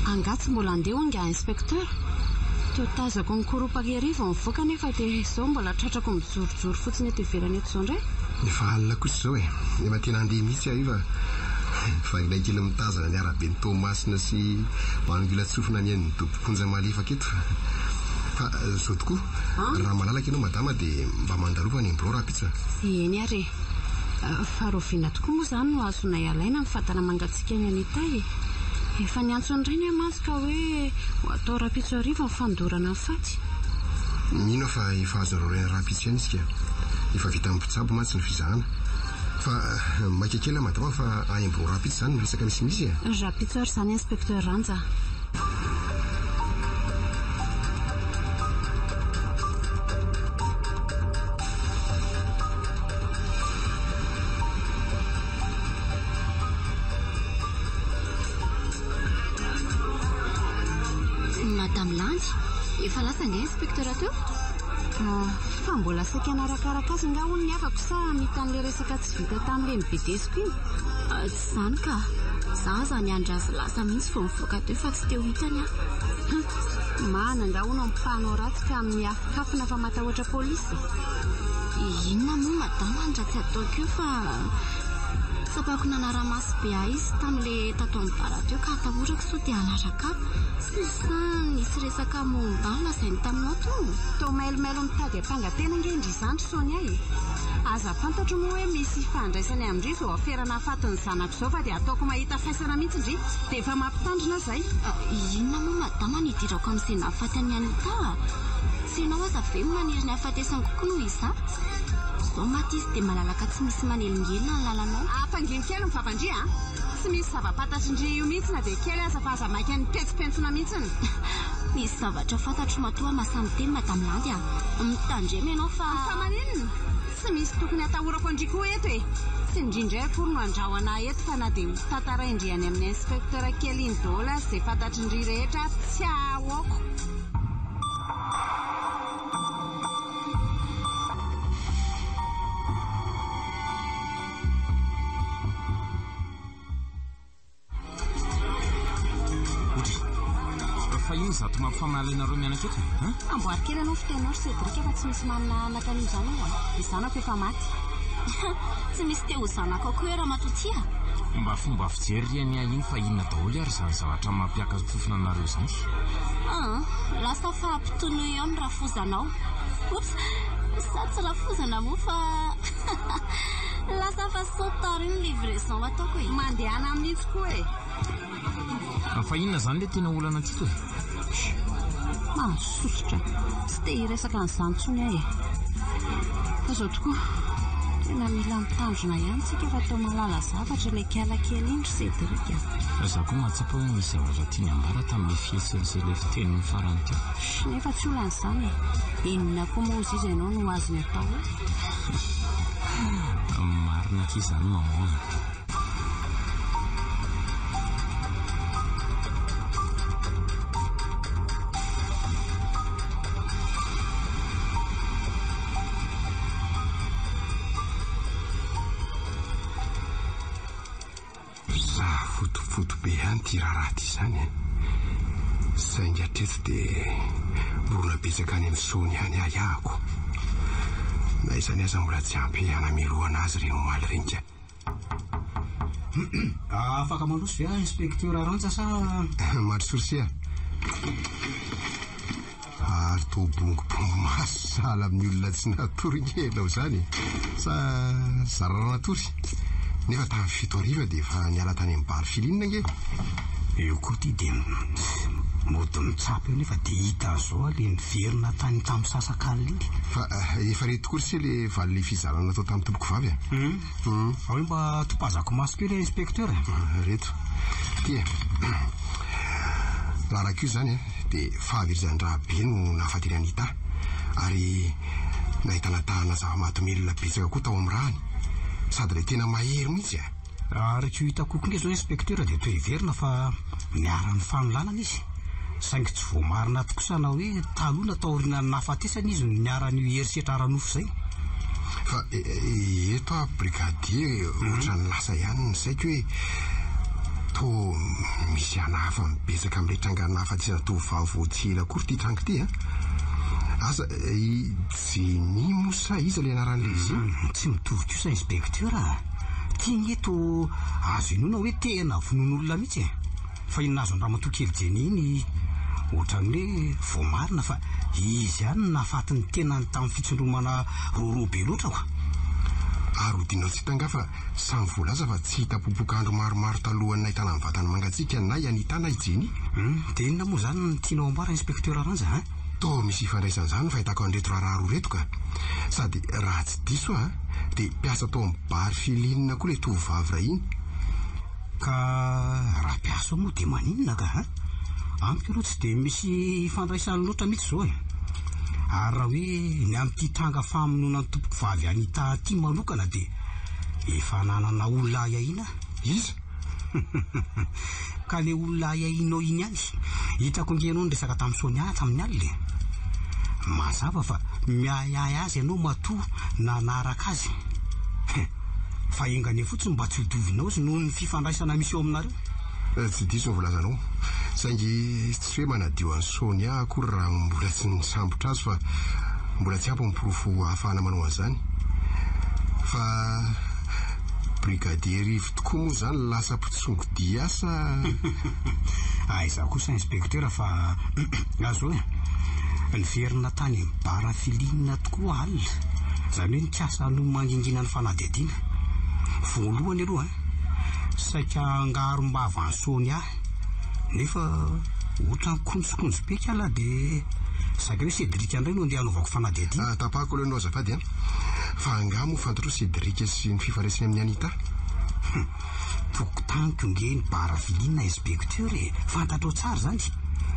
Angaha tsy mbola handeha hono ingahy inspecteur? Toa tazako nikoropaka ery vao nivoaka nefa dia izao mbola tratrako mijorojoro fotsiny eto ivelany eto izao indray. Efa alina kosa izao e! Efa tena handeha mihitsy aho io fa vakinay kely mitazana ny araben'i Toamasina sy manongilan-tsofina mihaino ny dobom-ponja malefaka eto. Fa izao tokoa, raha malalaka ianao madama dia mba mandalova any am-birao rahampitso a! Eny ary e! Fa rahoviana tokoa moa izany no azonay alaina ny vatana mangatsiakan'i Anita e? Efa niantso ny rainy aho mantsy ka hoe ho atao rahampitso hariva ny fandorana ny faty. Mino aho fa efa azonareo alaina rahampitso ihany isika. Efa vitan'ny mpitsabo mantsy ny fizahana. Fa maika kely aho madama fa any am-birao rahampitso izany ny resaka misimisy e! Rahampitso ary izany Inspecteur Ranja a! Madame Landy, efa lasa angaha inspecteur teo? Ah, fa mbola saika narakaraka azy angaha hono ny havako sa hamita an'ilay resaka tsy vita tamin'ilay nibedesiko iny? Ah, tsy izany ka. Za aza niandry azy lasa mihitsy vao nivoaka teo fa tsy teo hitany aho. Hum, mahana angaha hono mpanao ratsy ka miafikafina fa matahotra polisy? Inona moa madama ny ratsy ataoko io fa tsapako nanara-maso be ahy izy tamin'ilay tato amin'ny bar teo ka atahorako sao dia hanaraka ahy. Sa nisy resaka momba ahy lazainy taminao teo? Toa mailomailo mitady hampangatena ange ndry izany ry Sonia e! Aza fantatro moa hoe misy ifandraisany amin-dry izao afera nahafaty ny zanako izao fa dia ataoko mahita faisana mihitsy ndry dia efa mampitandrina aho izay. Inona moa madama no idirako amin'izay nahafaty an'i Anita? Tsy ianao aza ve no maniry ny hahafatesany kokoa noho izaho? Izao maty izy dia malalaka tsy misy manelingelina ny lalanao. Ampangino kely ny vavan-dry a! Tsy misy zava-pantatry-ndry io mihitsy na dia kely aza fa aza maika ny pentsompentsona mihitsiny. Misy zavatra fantatro matoa mahasahy miteny Madame Landy a! Mitandrema ianao fa. Fa maninona? Tsy misy tokony hatahorako an-dry koa eto e! Tsy ndry indray akory no andraho anà eto fa na dia ho tantarain-dry any amin'ny inspecteur kely iny daholo aza izay fantatry-ndry rehetra tsy ahoako. Otra. Fa inona izato mampifamaly anareo mianaka eto e? Hein? Amboary kely aloha ny fiteninao ry Cédric fa tsy misy manana anaka an'io izany ao a! Ny zanako efa maty. Tsy misy te ho zanako akory ramatoa ty a! Mba fomba fijery ry anie iny fa inona daholo ary izany zavatra mampiaka-tsofina anareo izany? Aa, lasa fa ampitonoy eo ny rafozanao. Oups, sa tsy rafozana moa fa lasa fa sao tard iny livraison ataoko e. Mandehana mihitsy koa e! Fa inona izany ilay tena olana tiako e? Mahasosotra. Tsy te hiresaka an'izany intsony aho e. Fa izao tokoa, tena mila mitandrina ihany tsika fa toa mahalala zavatra ilay kiala kely iny ry Cédric a. Izaho koa mahatsapa hoe misy zavatra tiany ambara tamin'ilay fihetsiny sy ilay fiteniny farany teo. Nefa tsy olana izany e. Inona koa moa hozy izy ianao no azony atao eo? Marina akia izany maman a. Safotofoto be ihany ity raharaha ity izany e. Saingy hatreto dia mbola betsaka any amin'ny Sony ihany ahiahako. Na izany aza mbola tsy ampy hanamelohana azy ireny omaly ireny ka. Afaka mandroso ve aho Inspecteur Rantsa sa. Mandrosoa ry se a! Ary toa bongobongo maso sahala amin'ny olona tsy natory nge ianao izany e! Sa zara raha natory? Nefa tamin'ny 7 hariva dia efa niala tany amin'ny bar Filine nge! Eo koa ity dia mody mitsapa eo nefa dia hita an'izao aho ilay niverina tany tamin'ny misasakalina iny. Fa efa re tokoa ry se ilay valin'ilay fizarana natao tamin'ny tompokovavy a! Hum. Ao mba topazako maso kely inspecteur e. Reto. Ty e. Raha araka io izany dia fahaverezan-drà be no nahafaty an'i Anita ary nahitana tahana zava-mahadomelina betsaka koa tao amin'ny ràny. Sady ilay tena mahery mihitsy a! Araka io hitako io koa nge zao inspecteur dia toa heverina fa niharan'ny fanolanana izy. Saingy tsy voamarina tokoa na hoe taloha na taorianan'ny nahafatesany izy no niharan'io herisetra ara-nofo izay. Fa eto aho brigadier ohatran'ny lasa ihany ny saiko hoe toa misy anahafa mibetsaka amin'ilay tranga nahafatesana tovovavy vao tsy ela akory ity tranga ity a! Asa i Jenny moa sa iza ilay anaran'ilay izy iny? Tsy mitovy kosa inspecteur a! Ity nge toa azo inoana hoe tena vonoan'olona mihitsy e! Fa iny nahazo an-dramatoa kely Jenny iny ohatran'ny hoe voamarina fa izy ihany no nahafaty ny tenany tamin'ny fitsindromana roro be loatra ko. Ary hodinao tsy hita angaha fa samy voalaza fa tsy hita popoka andro maromaro talohan'ny nahitana ny vatany mangatsiaka na i Anita na i Jenny. Hum, dia inona moa izany no tianao ambara Inspecteur Ranja a? Toa misy ifandraisany izany ny fahitako an'ireto raharaha roa ireto ka. Sady raha tsy diso aho dia mpiasa tao amin'ny bar Feline koa ilay tovovavy iray iny. Ka raha mpiasa ao moa dia maninona ka a? Amiko aloha tsy dia misy ifandraisany loatra mihitsy izao e. Ary raha hoe ny amin'ity tranga famonoana ny tompoko vavy Anita ity manokana dia efa nanana olona ahiahiana aho. Iza? Ka ilay olona ahiahianao iny ihany. Hitako ange ianao niresaka tamin'i Sonia tamin'ny alina e. Mazava fa miahiahy azy ianao matoa nanaraka azy. Fa enga anie fotsiny mba tsy ho dovinao izy noho ny fifandraisana misy eo aminareo. Tsy diso ny voalazanao. Saingy tsy hoe manadio an'i Sonia akory raha mbola tsy nisambotra azy fa mbola tsy ampy ny porofo ahafahana manao an'izany. Fa Brigadier Rivo tokoa moa izany lasa mpitsongo dia sa. Aiza kosa Inspecteur fa azo e! Niverina tany amin'ny bar Filine tokoa alina, izany hoe nikasa hanohy mangingina ny fanadihadiana. Voalohany aloha, saika hangarom-bava an'i Sonia, nefa ohatran'ny konjokonjo be kala dia saika hoe Cédric indray no andeha hanaovako fanadihadiana. Tapahako aloha ianao azafady an! Fa angaha moa fantatrao Cédric sy ny fifandraisany amin'i Anita? Hum! Tokotaniko nge ny bar Filine inspecteur e! Fantatrao tsara izany!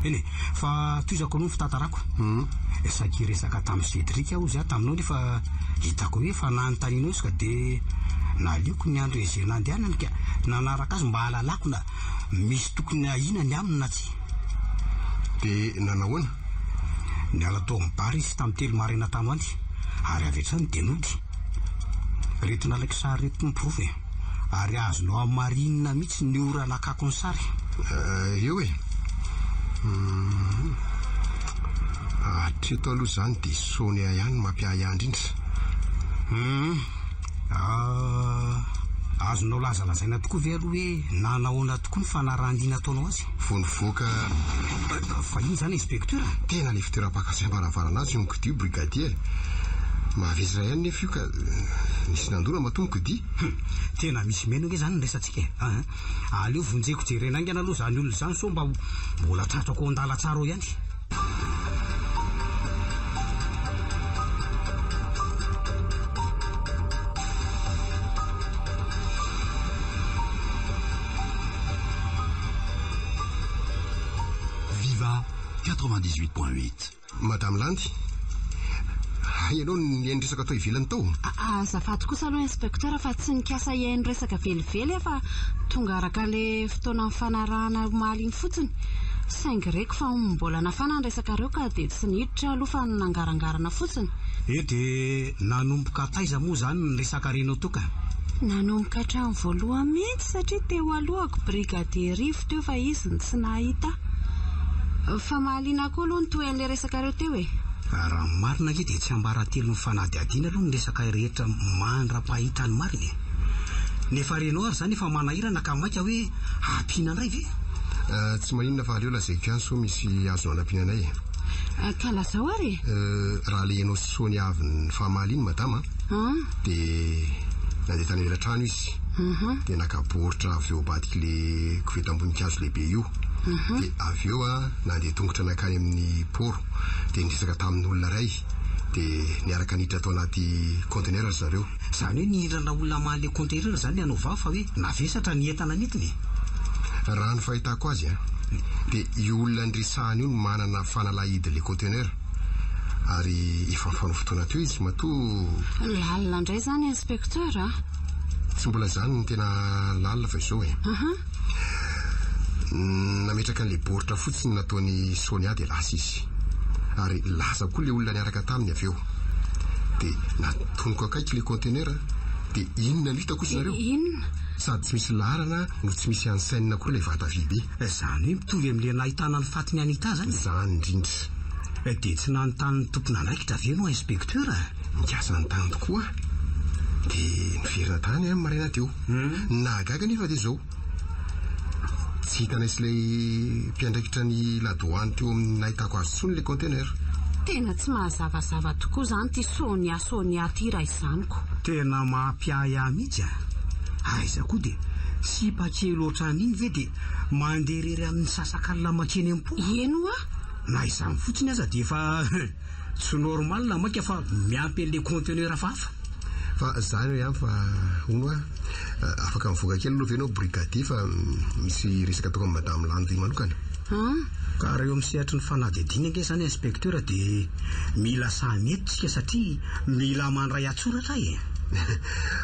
Eny e! Fa tohizako aloha ny fitantarako. Saika hiresaka tamin'i Cédric aho hozy aho taminao nefa hitako hoe efa nanontanianao izy ka dia naleoko niandry an'izay nandehanany ka nanaraka azy mba hahalalako na misy tokony ahiana ny aminy na tsia. Dia nanahoana? Niala tao amin'ny bar izy tamin'ny telo maraina tany ho any ary avy hatrany dia nody. Ireto nalaiko sary ireto no porofo e! Ary azonao hamarinina mihitsy ny ora nakako ny sary. Eo e! Hum. Hatreto aloha izany dia Sonia ihany no mampiahiahy indrindra. Hum. Azonao lazalazaina tokoa ve aloha hoe nanahoana tokoa ny fanarahan-dia nataonao azy? Vao nivoaka. Fa inona izany inspecteur? Tena ilay fitoeram-pakasiam-baravarana azy io mikodia brigadier. Mahavesatra ihany nefa io ka nisy nandona matoa mikodia. Hum. Tena misy meno ange izany ny resatsika e. Aa. Aleo vonjeko jerena haingana aloha izany olona izany sao mba mbola tratrako ao an-dalantsara ao ihany. Viva 98.8. Madame Landy, hay ianao no nihaino resaka tao ivelany tao? Azafady kosa aloha Inspecteur fa tsy nikasa hihaino resaka velively aho fa tonga araka ilay fotoana nifanarahana omaly iny fotsiny. Saingy reko fa mbola nafana ny resakareo ka dia tsy niditra aho aloha fa nangarangarana fotsiny. He dia nanomboka taiza moa izany ny resaka renao teo ka? Nanomboka hatramin'ny voalohany mihitsy satria teo alohako Brigadier Rivo teo fa izy no tsy nahita ahy. Fa mahaliana koa aloha ny tohin'ilay resakareo teo e! Raha ny marina ange dia tsiambaratelon'ny fanadihadiana aloha ny resaka rehetra mandra-pahita ny marina e! Ny efa renao ary izany efa manahirana ka maika hoe hampiana indray ve? Tsy maninona fa aleo lazaiko ihany sao misy azonao anampiana anay e! Ka lazao ary e! Raha le ianao sy Sonia avy nifamaly iny madama an, dia nandeha tany ivelan-trano izy, dia naka baoritra avy eo ambadik'le kovetam-boninkazo lehibe io, dia avy eo an, nandeha tongotra nankany amin'ny port, dia niresaka tamin'olona iray, dia niaraka niditra tao anaty conteneur ry zareo. Izany hoe nihindrana olona hamaha le conteneur izany ny hanao vava fa hoe navesatra ny entana nentiny e! Raha ny fahitako azy an, dia io olona niresahany io no manana fanalahidin'le conteneur. Ary efa nifanao fotoana teo izy matoa. Lalina indray izany inspecteur a! Tsy mbola izany no tena lalina fa izao e. Nametraka an'ilay baoritra fotsiny nataon'i Sonia dia lasa izy. Ary lasa koa ilay olona niaraka taminy avy eo. Dia natoniko akaiky ilay conteneur dia inona no hitako hozy nareo? Inona? Sady tsy misy laharana no tsy misy enseigne koa ilay vata vy be. Izany hoe mitovy amin'ilay nahitana ny fatin'i Anita izany e? Izany indrindra. Dia tsy nanontany ny tompon'andraikitra ve ianao inspecteur? Nikasa nanontany tokoa aho. Dia niverina tany aho ny maraina teo. Ny nahagaga anefa dia izao. Tsy hitanay sy ilay mpiandraikitra ny ladoany teo amin'ny nahitako azy intsony ilay conteneur. Tena tsy mahazavazava tokoa izany ity Sonia Sonia ity raha izany ko. Tena mampiahiahy mihitsy a! Aiza koa dia sipa kely ohatran'iny ve dia mandeha irery amin'ny misasakalina mankeny am-po? Eny hoa! Na izany fotsiny aza dia efa tsy normal mainka fa miampy an'ilay conteneur hafahafa. Fa zany eo ihany fa hono hoa, afaka mivoaka kely aloha ve ianao brigadier fa misy resaka ataoko amin'i madame Landy manokana. An! Ka raha eo amin'ny sehatry ny fanadihadiana ange izany inspecteur dia mila sahy mety isika satria mila mandray an-tsoratra e!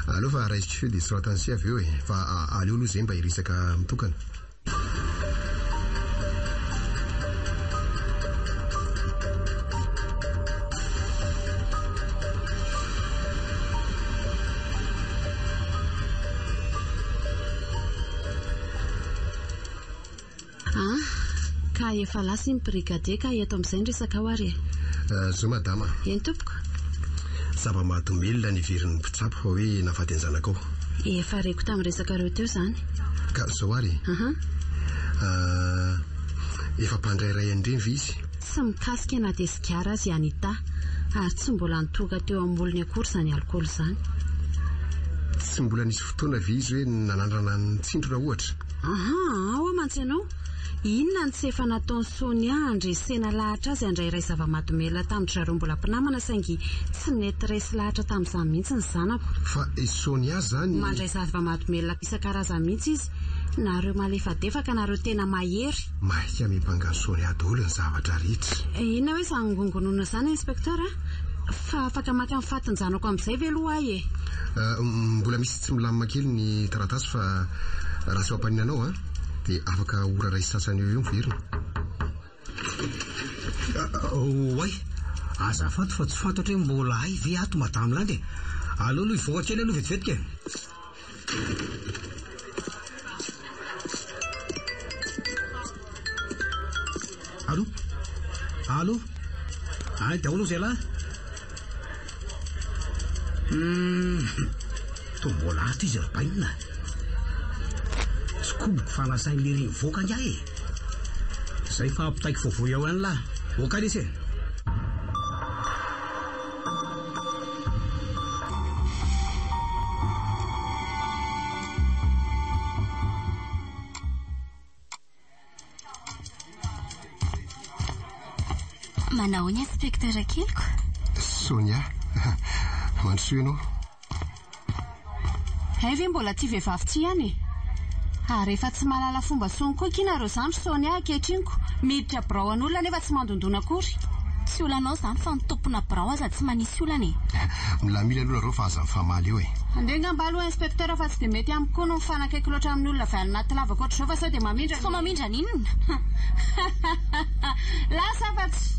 Aleo fa raisiko feo dia soratany sy avy eo e! Fa aleo aloha izay mba hiresaka mitokana. Ah, ka efa lasa iny brigadier ka eto amin'izay ny resakao ary e. Zao madama. Eny tompoko. Zava-mahadomelina ny heverin'ny mpitsabo fa hoe nahafaty an-janakao. Efa reko tamin'ny resakareo teo izany. Ka zao ary e. Aha. Efa mpandray ray an'ireny ve izy? Tsy mikasika na dia sigara aza i Anita ary tsy mbola nitohoka teo amin'ny molony akory izany alikaola izany. Tsy mbola nisy fotoana ve izy hoe nanandrana nitsindrona ohatra? Aha, ao mantsy ianao. Inona no tsy efa nataon'i Sonia handresena lahatra azy handray iray zava-mahadomelina tamin-dry zareo mbola mpinamana saingy tsy nety resy lahatra tamin'izany mihitsy ny zanako. Fa i Sonia izany. Mandray zava-mahadomelina isan-karazany mihitsy izy. Nareo malefadefaka, nareo tena mahery. Maika miampanga an'i Sonia daholo ny zavatra rehetra. Inona hoe izany ngongonona izany Inspecteur a? Fa afaka maka ny fatin-janako amin'izay ve aloha aho e? Mbola misy tsy milamina kely ny taratasy fa raha tsy mampanina anao an! Dia afaka ora iray sy sasany eo eo miverina. Oay! Azafady fa tsy fantatro hoe mbola hay ve ato Madame Landy e! Aleo aloha hivoaka kely aloha vetivetiky e! Allô? Allô? Any daholo hozy ialahy? Hum, toa mbola ato izy ry bainina. Tsy koboko fa nasain'i lery nivoaka angaha e. Zay fa ampitaiko vaovao eo ihany lahy. Ok lesy e. Manao ahoana inspecteur keliko? Sonia, mandrosoa ianao. Hay ve mbola tia vehivavy tia ihany e? Ary efa tsy mahalala fomba tsony koa akia nareo zany ry Sonia ankehitriny ko, miditra birao an'olona nefa tsy mandondona akory. Tsy olanao izany fa ny tompona birao aza tsy manisy olana e! Milamila aloha nareo fa aza mifamaly eo e! Andeha angamba aloha inspecteur fa tsy dia mety amiko koa no mifanakaiky loatra amin'ny olona avy any anaty lavaka ohatr'izao fa sao dia mamindra ny. Sao mamindra ny inona? Lasa fa tsy.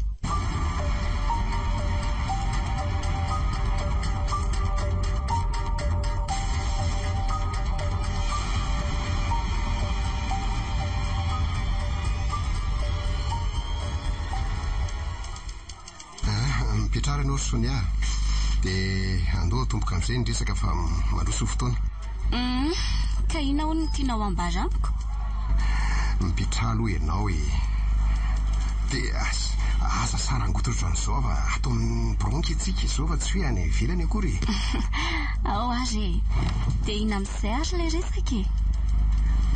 Ah, mipetrara ianao ry Sonia a! Dia andao atomboka amin'izay ny resaka fa mandroso ny fotoana. Hum, ka inona hono no tianao ambara amiko? Mipetraha aloha ianao e! Dia aza sarangotra ohatran'izao fa ato amin'ny birao ange tsika izao fa tsy hoe any ivelany akory e! Ao ary e! Dia inona amin'izay ary ilay resaka e?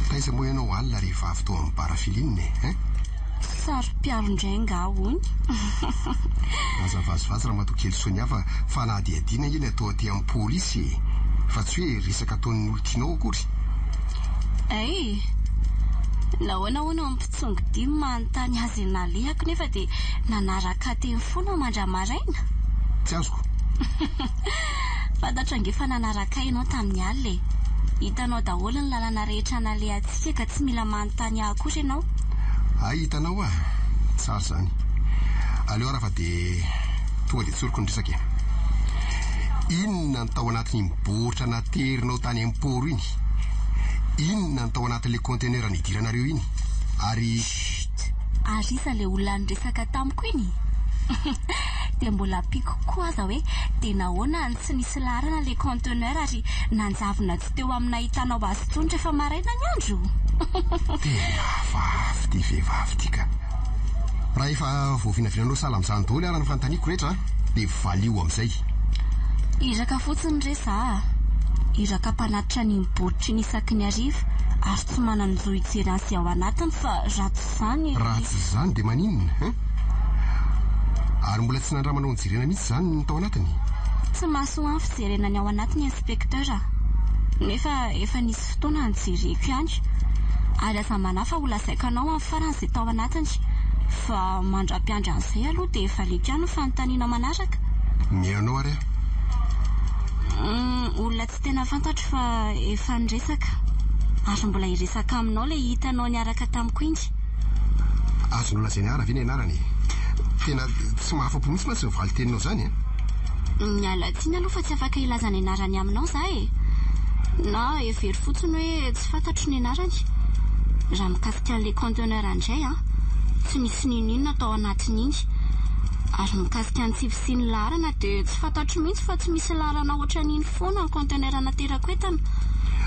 Taiza moa ianao alina rehefa avy tao amin'ny bar Feline e? Hein? Saro-piaro indray angaha hono? Aza vazivazy ramatoa kely Sonia fa fanadihadiana ange ny atao aty amin'ny polisy e! Fa tsy hoe resaka ataon'ny olon-tianao akory. Hay! Nahoana hono ny mpitsongo dimy manontany azy ny nalehako nefa dia nanaraka ahy teny foana mandra-maraina? Tsy azoko. Fantatro ange fa nanaraka ahy ianao tamin'ny alina e! Hitanao daholo ny lalana rehetra nalehantsika ka tsy mila manontany ahy akory ianao. Hay hitanao ah! Tsara izany. Aleo ara fa dia tonga dia tsoriko ny resaka e. Inona no tao anatin'iny baoritra naterinao tany amin'ny port iny? Inona no tao anatin'ilay conteneur nidiranareo iny? Ary. Chut! Ary iza ilay olona niresaka tamiko iny? Dia mbola ampiako koa aza hoe dia nahoana no tsy nisy laharana ilay conteneur ary nanjavona tsy teo amin'ny nahitanao azy intsony rehefa maraina ny andro? Tena hafahafa ity vehivavy ity ka! Raha efa voavinavinanao sahala amin'izany daholo ara ny fanontaniako rehetra dia valio amin'izay. Iraka fotsiny re za a! Iraka mpanatitra an'iny baoritra iny isaky ny hariva ary tsy manan-jo hijery an'izay ao anatiny fa raha tsy izany. Raha tsy izany dia maninona hein? Ary mbola tsy nandramanao nijerena mihitsy izany ny tao anatiny? Tsy mahasoa ahy ny fijerena ny ao anatiny Inspecteur a! Nefa efa nisy fotoana nijereko ihany. Ary aza manahy fa ho lazaiko anao amin'ny farany izay tao anatiny. Fa mandra-piandry an'izay aloha dia valiako ihany ny fanontaniana manaraka. Mihaino anao ary aho. Humm, olona tsy tena fantatro fa efa niresaka. Ary mbola hiresaka aminao ilay hitanao niaraka tamiko iny. Azonao lazaina ara ve ny anarany e? Tena tsy mahafa-po mihitsy mantsy ny valin-teninao izany e! Miala tsiny aloha fa tsy afaka hilaza ny anarany aminao za e! Na hevero fotsiny hoe tsy fantatro ny anarany. Raha mikasika an'ilay conteneur indray an, tsy nisy n'inon'inona tao anatin'iny. Ary mikasika ny tsy fisian'ny laharana dia tsy fantatro mihitsy fa tsy misy laharana ohatran'iny foana ny conteneur naterako entana.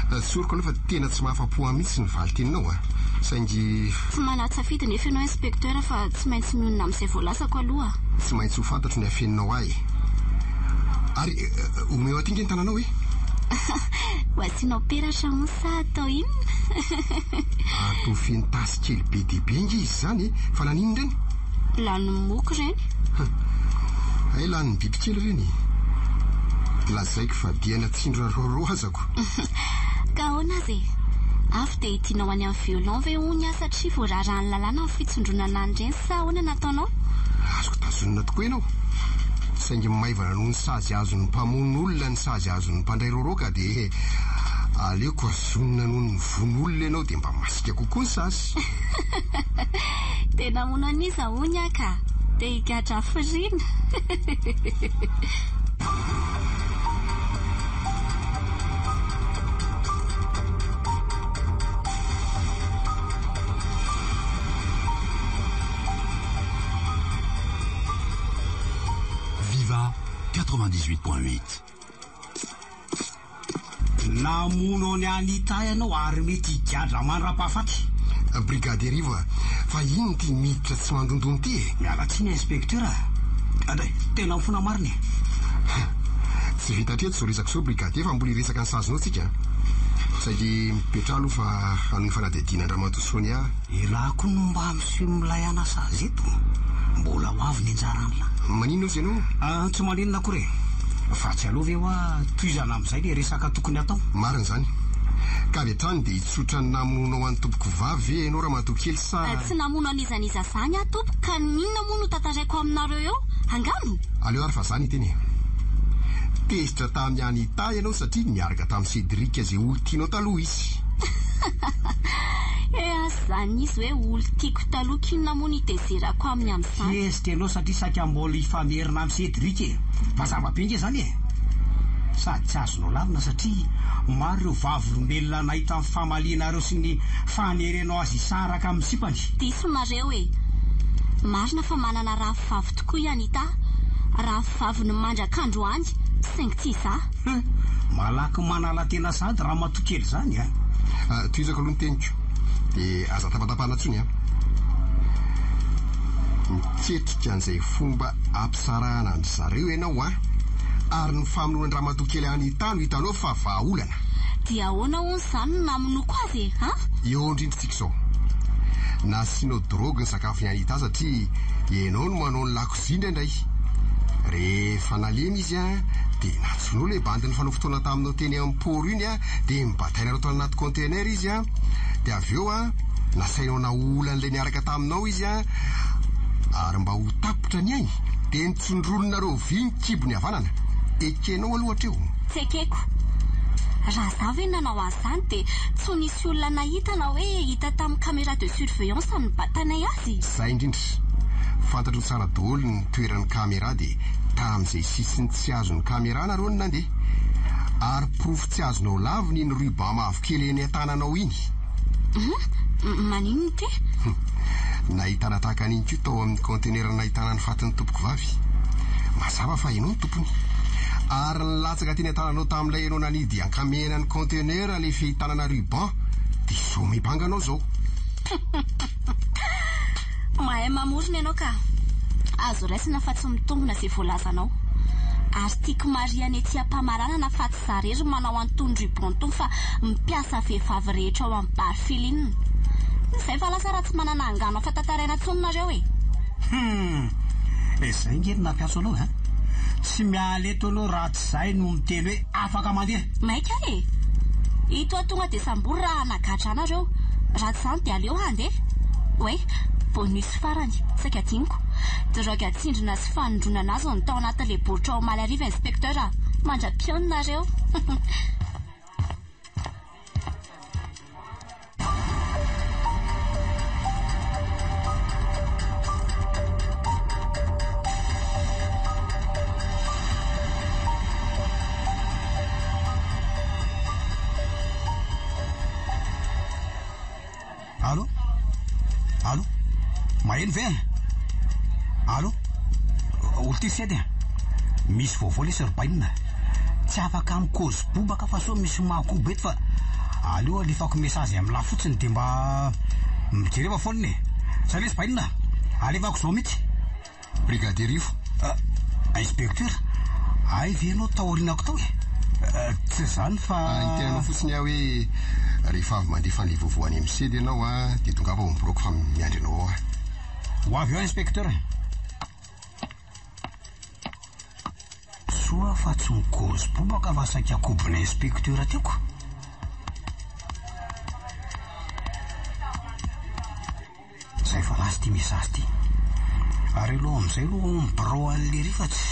Tsoriko aloha fa tena tsy mahafa-po ahy mihitsy ny valin-teninao a! Saingy. Tsy manan-tsafidy nefa ianao inspecteur fa tsy maintsy mionona amin'izay voalazako aloha. Tsy maintsy ho fantatro ny afeninao ahy e! Ary omeo aty nge ny tananao e! Ho asianao peratra hono sa atao inona? Atao feno tasy kely be dia be nge izy izany e! Fa naninona ireny? Lanin'ny moko ireny. Hay lanin'ny bibikely ireny e! Lazaiko fa diana tsindrona roaroa azako. Ka ahoana aza e? Avy dia hidinao any amin'ny violon ve hono aho satria voararan'ny lalàna ny fitsondronana an'ireny sa ahoana no ataonao? Azoko tazonina tokoa ianao. Saingy maivana noho ny sazy azon'ny mpamono olona ny sazy azon'ny mpandray rôrô ka dia aleoko azonina noho ny vono olona ianao dia mba masiaka kokoa ny sazy. Dia namono an'iza hono aho ka? Dia higadra hafiriana? Viva 98.8. Namono an'i Anita ianao ary mety higadra mandra-pahafaty. Brigadier Rivo a! Fa inona ity miditra tsy mandondona ity e? Miala tsiny inspecteur a! Andray, tena mifona marina e! Tsy vita hatreto izao resaka izao brigadier fa mbola hiresaka ny sazinao tsika a! Saingy mipetraha aloha fa hanohy fanadihadiana an-dRamatoa Sonia. Elah koa no mba miseho milay hanasazy eto. Mbola ho avy ny anjaran'lah. Maninona ozy ianao? Ah, tsy maninona akory e. Fa tsy aleo ve hoa tohizana amin'izay le resaka tokony hatao? Marina izany. Ka avy hatrany dia hitsotra ny namonoanao an'i tompoko vavy ve ianao ramatoa kely sa. Tsy namono an'iza n'iza zany aho tompoko ka n'inona moa no tantaraiko aminareo eo? Angano? Aleo ary fa za niteny e. Tezitra tamin'i Anita ianao satria niaraka tamin'i Cédric izay olon-tianao taloha izy. Eh asa zany izy hoe olon-tiako taloha k'inona moa no hitezerako aminy amin'izany? Tezitra ianao satria saika mbola hifamerina amin'i Cédric e! Mazava be nge zany e! Sady tsy azonao lavina satria maro ireo vavolombelona nahita ny famalianareo sy ny fanerenao azy hisaraka amin'ny sipany. Diso nareo e! Marina fa manana rafivavy tokoa i Anita, rafivaviny mandrak'androany, saingy tsy izaho. Hum! Malaky manala tena sahady ramatoa kely izany a! Tohizako aloha ny teniko dia aza tapatapahana intsony an! Miketrika an'izay fomba ampisarahana an-dry zareo ianao an! Ary ny famonoana an-dramatoa kely Anita no hitanao fa vahaolana. Dia ahoana hono izany no namonoako azy e? An? Eo indrindra tsika izao. Nasianao drogue ny sakafon'i Anita satria ianao no manao ny lakozia indraindray. Rehefa nalemy izy an, dia nantsoinao ilay bandy nifanao fotoana taminao teny amin'ny port iny an, dia nibatainareo tao anaty container izy an, dia avy eo an, nasainao naolan'ilay niaraka taminao izy an, ary mba ho tapitra ny ainy, dia nitsondroninareo vy ny kibony havanana. Ekenao aloha hatreo. Tsy ekeko. Raha izaho ve nanao an'izany dia tsy ho nisy olona nahita na hoe hita tamin'ny caméra de surveillance ny nibatanay azy? Izay indrindra. Fantatro tsara daholo ny toeran'ny caméra dia tamin'izay sisiny tsy azon'ny caméra nareo no nandeha. Ary porofo tsy azonao lavina iny ruban mavokely eny an-tananao iny. Hum, maninona ity? Nahitana tahaka an'iny koa tao amin'ny kaontenera nahitana ny fatin'ny tompokovavy. Mazava fa ianao no tompony. Ary nilatsaka teny an-tananao tamin'ilay ianao nanidy ankamehana ny kaontenera ilay fehitanana ruban, dia izao mibanga anao izao. Mahay mamorona ianao ka. Azo raisina fa tsy mitombina izay voalazanao. Ary tiako marihana ety am-pamaranana fa tsy za rery manao an'itony ruban itony fa mpiasa vehivavy rehetra ao amin'ny bar Feeling. Izay fa lasa raha tsy manana angano afa-tantaraina intsony nareo e! Hum! Izay nge no nampiantso anao an! Tsy miala eto aloha raha tsy izay no miteny hoe afaka mandeha! Maika e! Ito aho tonga dia sambory raha hanagadra anareo. Raha tsy izany dia aleo handeha. Oay, bonus farany, saika adinoko. Drogue atsindrona sy fanindronana azy no tao anatin'ilay boritra omaly hariva inspecteur a! Mandra-pihaona nareo. Allo? Allo? Maheno ve? Allo? Olon-tia sedy a! Misy vaovao lesy ry bainina. Tsy afaka mikozy bobaka fa sao misy mahakobo eto fa aleo alefako message amin'lah fotsiny dia mba mijereva phone e! Zay lesy bainina a! Alefako zao mihitsy. Brigadier Rivo. Inspecteur, hay ve ianao tao aorianako tao e? Tsy izany fa. Hiteny anao fotsiny aho hoe rehefa avy mandefa an'ilay vaovao any amin'ny sedy ianao dia tongava ao amin'ny biraoko fa miandry anao ao aho. Ho avy eo aho inspecteur. Soa fa tsy nikozy bobaka fa saika kobon'ny inspecteur teo ko. Zay vao lasa ity message ity. Ary aloha amin'izay aloha ao amin'ny birao an'i Lery fa tsy.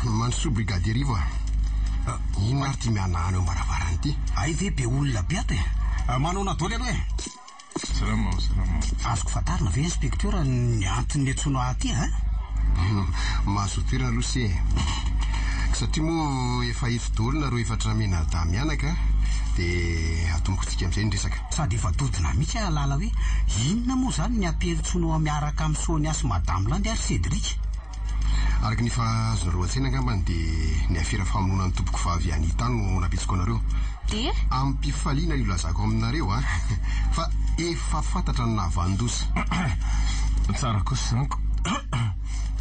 Mandrosoa brigadier Rivo a! Inona ary ity mihanahana eo am-baravarana ity? Hay ve be olona be ato e! Manaona daholo ianao e! Salama o, salama o. Azoko fantarina ve inspecteur ny antony niantsoanao ahy aty a? Mahazo toerana aloha se e! Satria moa efa eto daholo nareo efatra mianadahy mianaka dia atombokontsika amin'izay ny resaka. Sady efa dodona mihitsy ahalala hoe inona moa izany ny ampiantsoanao miaraka amin'i Sonia sy Madame Landy ary Cédric. Araka ny efa azonareo an-tsaina angambany dia ny afera famonoana ny tompokovavy Anita no nampitsiko anareo. Dia? Amim-pifaliana io lazako aminareo an! Fa efa fantatra ny nahavanon-doza. Tsara kosa izany ko.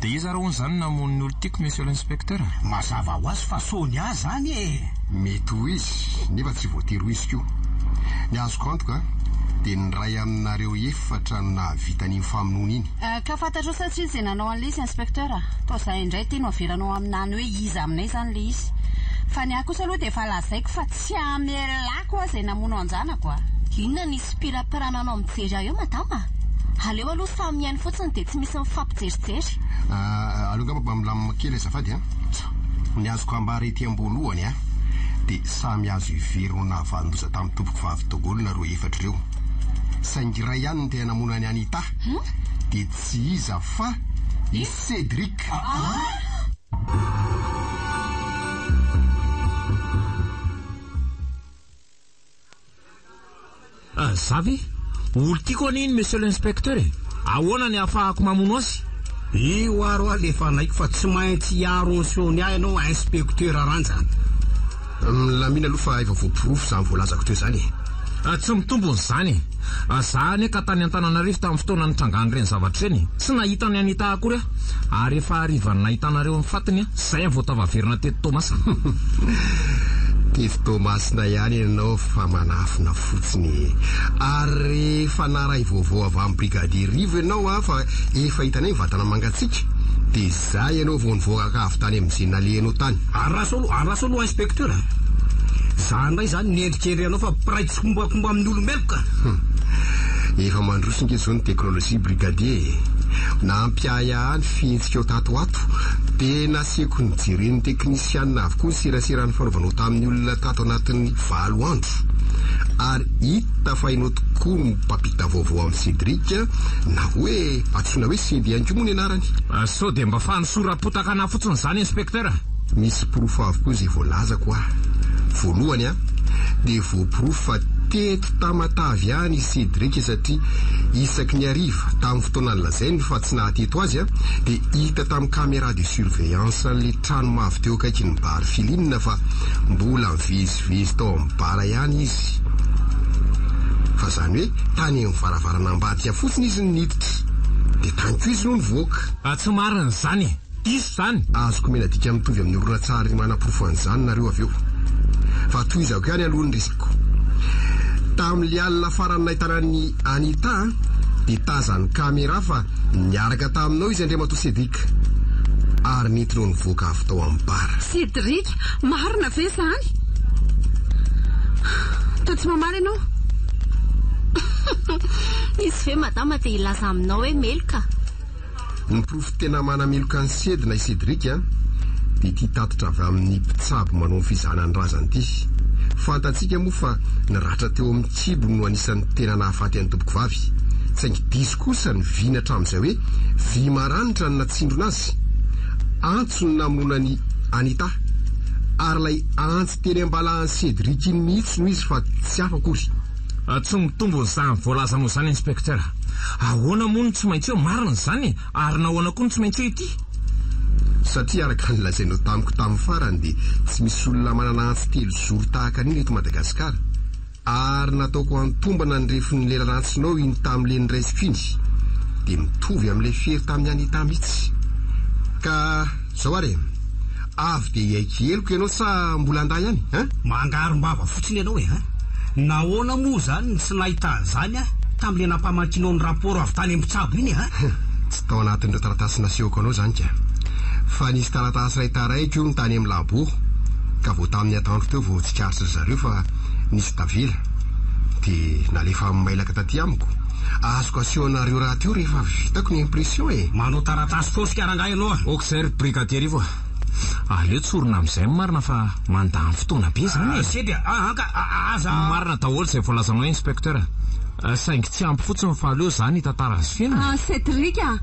Dia iza ary hono izany namono ny olon-tiako Monsieur l'inspecteur? Mazava ho azy fa Sonia izany e! Mety ho izy, nefa tsy voatery ho izy koa. Ny azoko antoka dia ny iray aminareo efatra no nahavita an'iny famonoana iny. Ka fantatrao sa tsia izay nanao an'ilay izy inspecteur a? Toa izay indray ity no avelanao haminany hoe iza aminay izany ilay izy. Fa ny ahy kosa aloha dia efa lazaiko fa tsy hamelako aho izay namono an-janako a! Inona ny isompirampirana anao mijery ahy eo madama a? Aleo aloha samy mihaino fotsiny dia tsy misy mifampijerijery. Aleo angamba mba milamina kely azafady a! Ny azoko ambara ety am-boalohany a, dia samy azo heverina ho nahavanon-doza tamin'ny tompokovavy daholo nareo efatra ireo. Saingy iray ihany no tena namono an'i Anita. Dia tsy iza fa i Cédric. Za ve? Olon-tiako anie iny Monsieur l'inspecteur e! Ahoana ny ahafahako mamono azy? Io ary hoa le efa naiko fa tsy maintsy hiaro an'i Sonia ianao Inspecteur Ranja. Milamina aloha fa efa voaporofo izany voalazako teo izany e! Tsy mitombina izany e! Za anie ka tany Antananarivo tamin'ny fotoana nitrangan'ireny zavatra ireny e! Tsy nahita an'i Anita akory aho, ary efa harivan'ny nahitanareo ny fatiny aho, izay aho vao tafaverina teto Toamasina. Teto Toamasina ihany ianao fa manafina fotsiny e! Ary rehefa naharay vaovao avy amin'ny Brigadier Rivo ianao fa efa hitanay ny vatana mangatsiaka. Dia izay ianao vao nivoaka avy tany amin'izay nalehanao tany. Andraso aloha, andraso aloha Inspecteur a! Za indray izany niendrikendry anao fa mpiray tsikombakomba amin'ny olo-meloka. Hum. Efa mandroso nge izao ny teknolojia brigadier e! Nampiahiahy ahy ny fihetsikao tato ho ato, dia nasiako nijeren'ny teknisianina avokoa ny serasera nifanaovanao tamin'ny olona tato anatin'ny valo andro. Ary hita fa ianao tokoa no mpampita vaovao amin'i Cédric, na hoe antsoina hoe Cédé ihany koa moa ny anarany. Sao dia mba fanosoram-potaka anà fotsiny izany Inspecteur? Misy porofo avokoa izay voalazako ah. Voalohany an, dia voaporofo fa teto Tamatave ihany i Cédric satria isaky ny hariva, tamin'ny fotoana nolazainy fa tsy nahateto azy an, dia hita tamin'ny caméra de surveillance an'ilay trano mavo teo akaikin'ny bar Filine fa mbola nivezivezy tao amin'ny bar ihany izy. Fa izany hoe tany amin'ny varavarana ambadika fotsiny izy no niditra. Dia tany koa izy no nivoaka. Tsy marina izany e! Diso izany! Azoko omena dika mitovy amin'ny horonantsary manaporofo an'izany nareo avy eo. Fa tohizako ihany aloha ny resako. Tamin'ilay alina farany nahitana an'i Anita dia tazan'ny camera fa niaraka taminao izy Andriamatoa Cédric. Ary nentinao nivoaka avy tao amin'ny bar. Cédric, marina ve izany? Toa tsy mamaly ianao. Izy ve madama dia hilaza aminao hoe meloka? Ny porofo tena manameloka an'i Ced na i Cédric dia ity tatitra avy amin'ny mpitsabo manao ny fizahana ny razana ity. Fantatsika moa fa ny ratra teo amin'ny kibony no anisan'ny tena nahafaty an'i Tompokovavy. Saingy diso kosa ny vina hatramin'izay hoe vy maranitra no natsindrona azy. Antso no namonoana an'i Anita. Ary ilay antsy teny am-balahan'i Cédric iny mihitsy no izy fa tsy hafa akory. Tsy mitombina izany voalazanao izany Inspecteur. Ahoana moa no tsy maintsy hoe marina izany e? Ary nahoana koa no tsy maintsy hoe ity? Satria araka ny lazainao tamiko tamin'ny farany dia tsy misy olona manana antsy telozoro tahaka an'iny eto Madagasikara. Ary nataoko antombana ny refin'ny lelan'antsinao iny tamin'ilay noraisiko iny. Dia mitovy amin'ilay fery tamin'i Anita mihitsy. Ka izao ary e! Avy dia hiaiky heloka ianao sa mbola handà ihany hein? Mangarom-bava fotsiny ianao e hein! Nahoana moa izany no tsy nahita an'izany aho tamin'ilay nampamakianao ny rapport avy tany amin'ny mpitsabo iny e hein? Tsy tao anatin'ireo taratasy nasehoko anao izany ka. Fa nisy taratasy iray taraiky hono tany amin'ny labo ka vao tamin'ny atoandro teo vao tsikaritry ry zareo fa nisy tavela dia nalefa amin'ny mailaka taty amiko. Azoko aseho anareo rahateo rehefa vitako ny impression e! Manao taratasy fosika rangahy ianao a! Ok izay ry brigadier Rivo a! Aleo tsorina amin'izay ny marina fa mandany fotoana be izany e! Sedy a! Anka aza. Marina daholo izay voalazanao Inspecteur a! Saingy tsy ampy fotsiny fa aleo za nitantara azy feno e! Cedric a!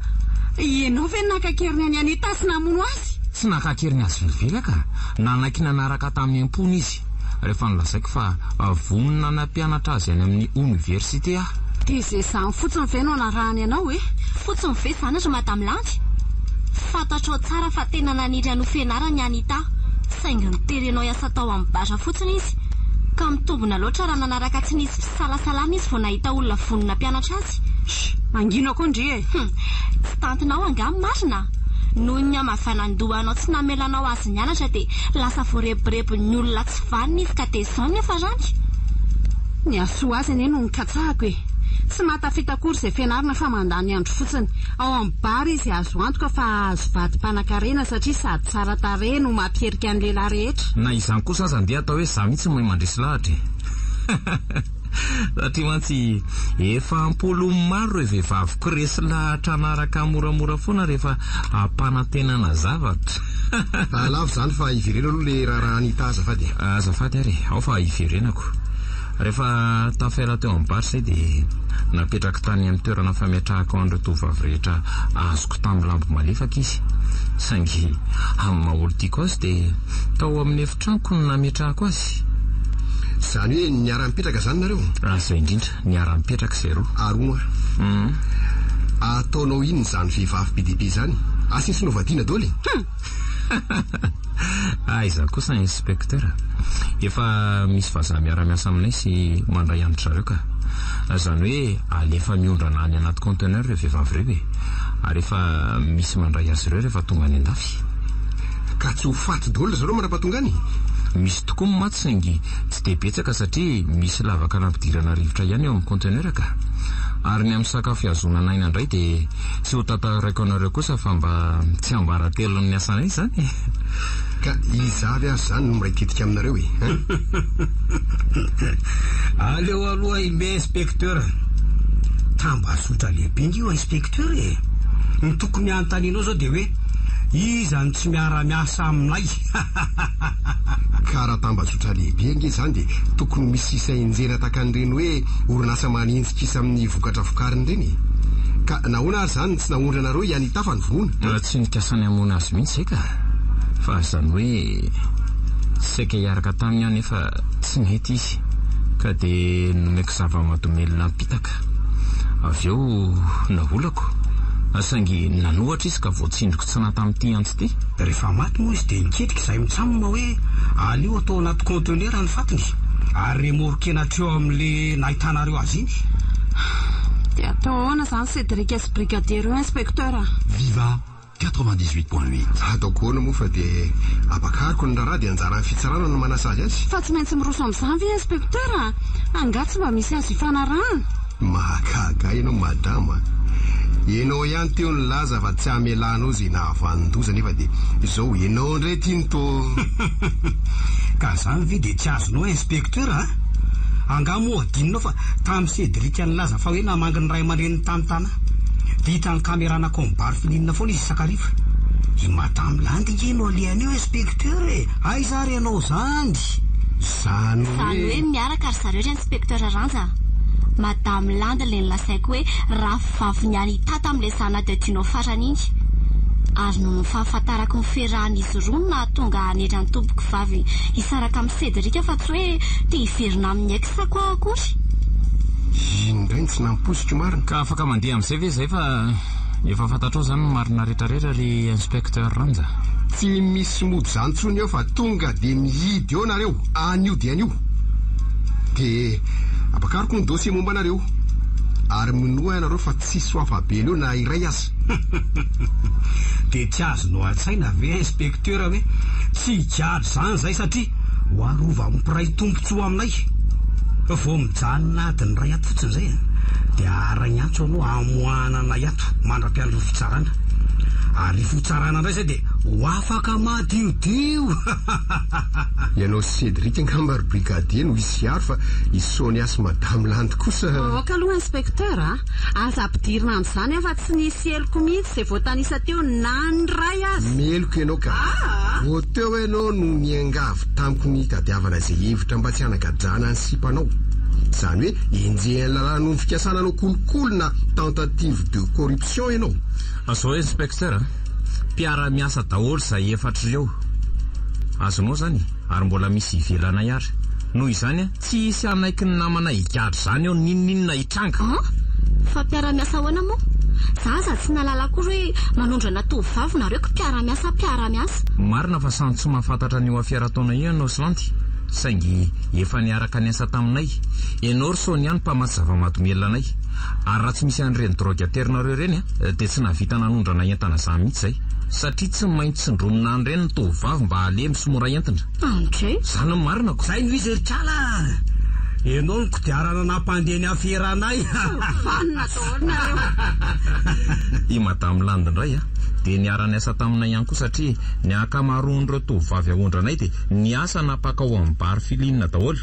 Ianao ve naka an-keriny an'i Anita sy namono azy? Tsy naka an-keriny azy velively aho ka! Nanaiky nanaraka tamin'ny am-pony izy rehefa nolazaiko fa vonona nampianatra azy any amin'ny oniversite aho. Dia izay izany fotsiny ve no anarahany anao e? Fotsiny ve izany ry Madame Landy? Fantatrao tsara fa tena naniry hanohy fianarana i Anita, saingy noterenao hiasa tao amin'ny bar fotsiny izy. Ka mitombina loatra raha nanaraka tsy nisy fisalasalana izy vao nahita olona vonona hampianatra azy. Shh! Mangina koa ndry e! Hum! Tsy tantinao angaha ny marina? Noho ny hamavanan-dohanao tsy namelanao azy nianatra dia lasa voarebirebin'ny olona tsy vanona izy ka dia izao no niafarany. Ny hahasoa azy anie no nikatsahako e! Tsy mahatafita akory izay fianarana fa mandany andro fotsiny. Ao amin'ny bar izy azo antoka fa hahazo vady mpanakarena satria sady tsara tarehy no mampiherika ny lehilahy rehetra. Na izany kosa aza andeha atao hoe za mihitsy no mahay mandresy lahatra e! Satria mantsy efa am-polony maro ireo vehivaviko resy lahatra hanaraka moramora foana rehefa ampanantenana zavatra. Lavo izany fa ivereno aloha le raharaha Anita azafady e. Azafady ary e, ao fa hiverenako. Rehefa tafaela teo amin'ny bar izay dia napetrako tany amin'ny toerana fametrahako an'ireo tovovavy rehetra azoko tamin'ny lambo malefaka izy. Saingy amin'ny maha olon-tiako azy dia tao amin'ny efitranoko no nametrahako azy. Izany hoe niara-nipetraka izany nareo? Izay indrindra, niara-nipetraka izay roa. Ary hono hoa, ataonao inona izany vehivavy be dia be izany? Asesinao vadiana daholo e? Aiza kosa inspecteur? Efa misy vazaha miara-miasa aminay sy mandray an-dry zareo ka. Izany hoe alefa miondrana any anaty conteneur ireo vehivavy ireo e. Ary efa misy mandray azy ireo rehefa tonga any an-dafy. Ka tsy ho faty daholo ry zareo mandra-pahatonga any? Misy tokoa ny maty saingy tsy dia betsaka satria misy lavaka nampidirana rivotra ihany ao amin'ny conteneur ka. Ary ny amin'ny sakafo ihazonana aina indray dia tsy ho tantaraiko anareo kosa fa mba tsiambaratelon'ny asanay izany e! Ka iza avy ary izany no miray tetika aminareo e? Hein? Aleo aloha i Inspecteur. Tambazotra lehibe nge io Inspecteur e! Ny tokony hanontanianao izao dia hoe iza no tsy miara-miasa aminay? Ka raha tambazotra lehibe ange izany dia tokony ho misy isa enjehina tahaka an'ireny hoe orinasa manenjika isa amin'ny vokatra vokariny ireny e! Ka nahoana ary izany no tsy naondranareo i Anita fa nivoana? Tsy nikasa ny hamono azy mihitsy izay ka! Fa izany hoe saika hiaraka taminy aho nefa tsy nety izy ka dia nomeko zava-mahadomelina ampitaka. Avy eo naolako saingy nanohatra izy ka voatsindriko tsy naha tamin'ity antsy ity. Rehefa maty moa izy dia niketrika izahay mitsam hoe aleo atao anaty conteneur ny fatiny ary remorquena hatreo amin'le nahitanareo azy iny. Dia atao ahoana izany Cédric sy Brigadier ireo Inspecteur a? Viva 98.8. Ataoko ahoana moa fa dia ampakariko ny raharaha dia anjaran'ny fitsarana no manasazy azy. Fa tsy maintsy miroso amin'izany ve Inspecteur a? Angaha tsy mba misy azo ifanarahana? Mahagaga ahy ianao madama a! Ianao ihany teo nilaza fa tsy hamelanao izay nahavanon-doza nefa dia izao ianao indray ity no toa. Ka izany ve dia tsy azonao Inspecteur a? Angaha moa adinonao fa tamin'i Cédric nilaza fa hoe namangy ny ray aman-dreniny tany Tana dia hitan'ny caméra nankao amin'ny bar Filinina foana izy isan-kariva. I Madame Landy ange no alehany eo Inspecteur e! Aiza ary ianao izany? Izany hoe. Izany hoe miaraka ry zareo ry Inspecteur Ranja a! Madame Landy ilay nolazaiko hoe rafivavin'i Anita tamin'ilay zana-dadinao farany iny. Ary noho ny fahafantarako ny fiarahan'izy roa no nahatonga ahy hanery an'i tompokovavy hisaraka amin'i Cédric fa tsy hoe te hiverina amin'ny ex-ko aho akory. Iny indray no tsy nampoiziko marina. Ka afaka mandeha amin'izay ve izay fa efa fantatrao izany ny marina rehetrarehetra ry Inspecteur Ranja? Tsy misy mody izany intsony eo fa tonga dia mihidy eo nareo anio dia anio. Dia ampakariko ny dossier momba anareo. Ary minoa ianareo fa tsisy ho afa-bela eo na iray aza. Dia tsy azonao an-tsaina ve Inspecteur hoe tsy higadra izany izahay satria ho arovan'ny mpiray tombontsoa aminay? Vao mijanona adiny iray ato fotsiny izay dia haharay antso anao hamoahana anay ato mandra-piandry ny fitsarana. Ary rehefa hotsarana indray izay dia ho afaka madiodio! Ianao sy Cédric angamba ry brigadier no hisy hiaro fa i Sonia sy Madame Landy kosa. Aoka aloha Inspecteur a! Aza ampidirina amin'izany aho fa tsy nisy heloko mihitsy izay voatanisa teo na ny iray aza. Meloka ianao ka! Vao teo ianao no niangavy tamiko ny hitadiavana izay hevitra mba tsy hanagadrana ny sipanao. Izany hoe enjehin'ny lalàna noho ny fikasana hanao kolikoly na tentative de corruption ianao. Zao Inspecteur a! Mpiara-miasa daholo izay efatra ireo. Azonao izany e! Ary mbola misy ivelanay ary. Noho izany, tsy hisy hanaiky ny namana higadra izany eo n'inon'inona hitranga. An! Fa mpiara-miasa ahoana moa? Za aza tsy nahalala akory hoe manondrana tovovavy nareo ko mpiara-miasa mpiara-miasa. Marina fa samy tsy mahafantatra an'io afera ataonay io ianao sy Landy, saingy efa niaraka niasa taminay. Ianao ry Sonia no mpamatsy zava-mahadomelina anay. Ary raha tsy misy an'ireny drogue aterinareo ireny dia tsy nahavita nanondrana entana izany mihitsy izay. Satria tsy maintsy tsindromina an'ireny ny tovovavy mba halemy sy mora entina. Andre. Izany no marina ko. Zay no izy ry kala a! Enao no kodiarana nampandeha ny aferanay. Vanona daholo nareo. I Madame Landy indray dia niara-niasa taminay ihany koa satria ny ankamaroan'ireo tovovavy aondranay dia niasa nampaka ao amin'ny bar Filine daholo.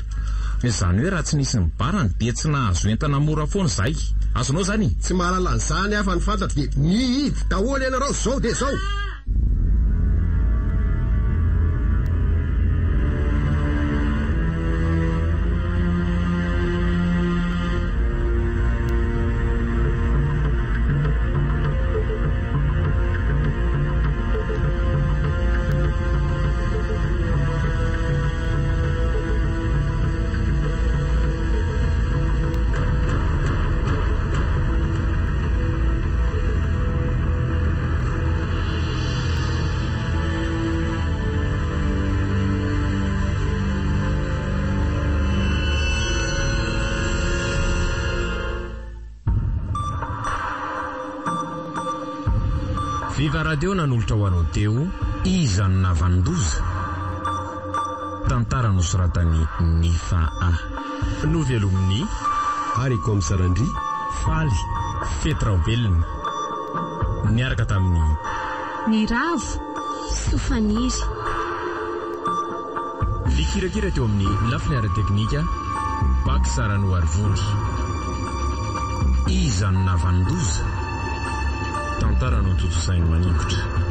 Izany hoe raha tsy nisy ny barany dia tsy nahazo entana mora foana izahay. Azonao izany e? Tsy mahalala an'izany aho fa ny fantatro dia mihidy daholo ianareo zao dia zao. Viva Radio nanolotra ho anao teo Iza no nahavanon-doza? Tantara nosoratan'i Nifa A. Novelomin'i. Ary Coms Randria. Faly, Fety Raobelina. Niaraka tamin'ny. Niravo, Sofaniry. Nikirakira teo amin'ny lafiny ara-teknika, Bax Ranoarivony. Iza no nahavanon-doza? Tantara notontosain'i Maningotra.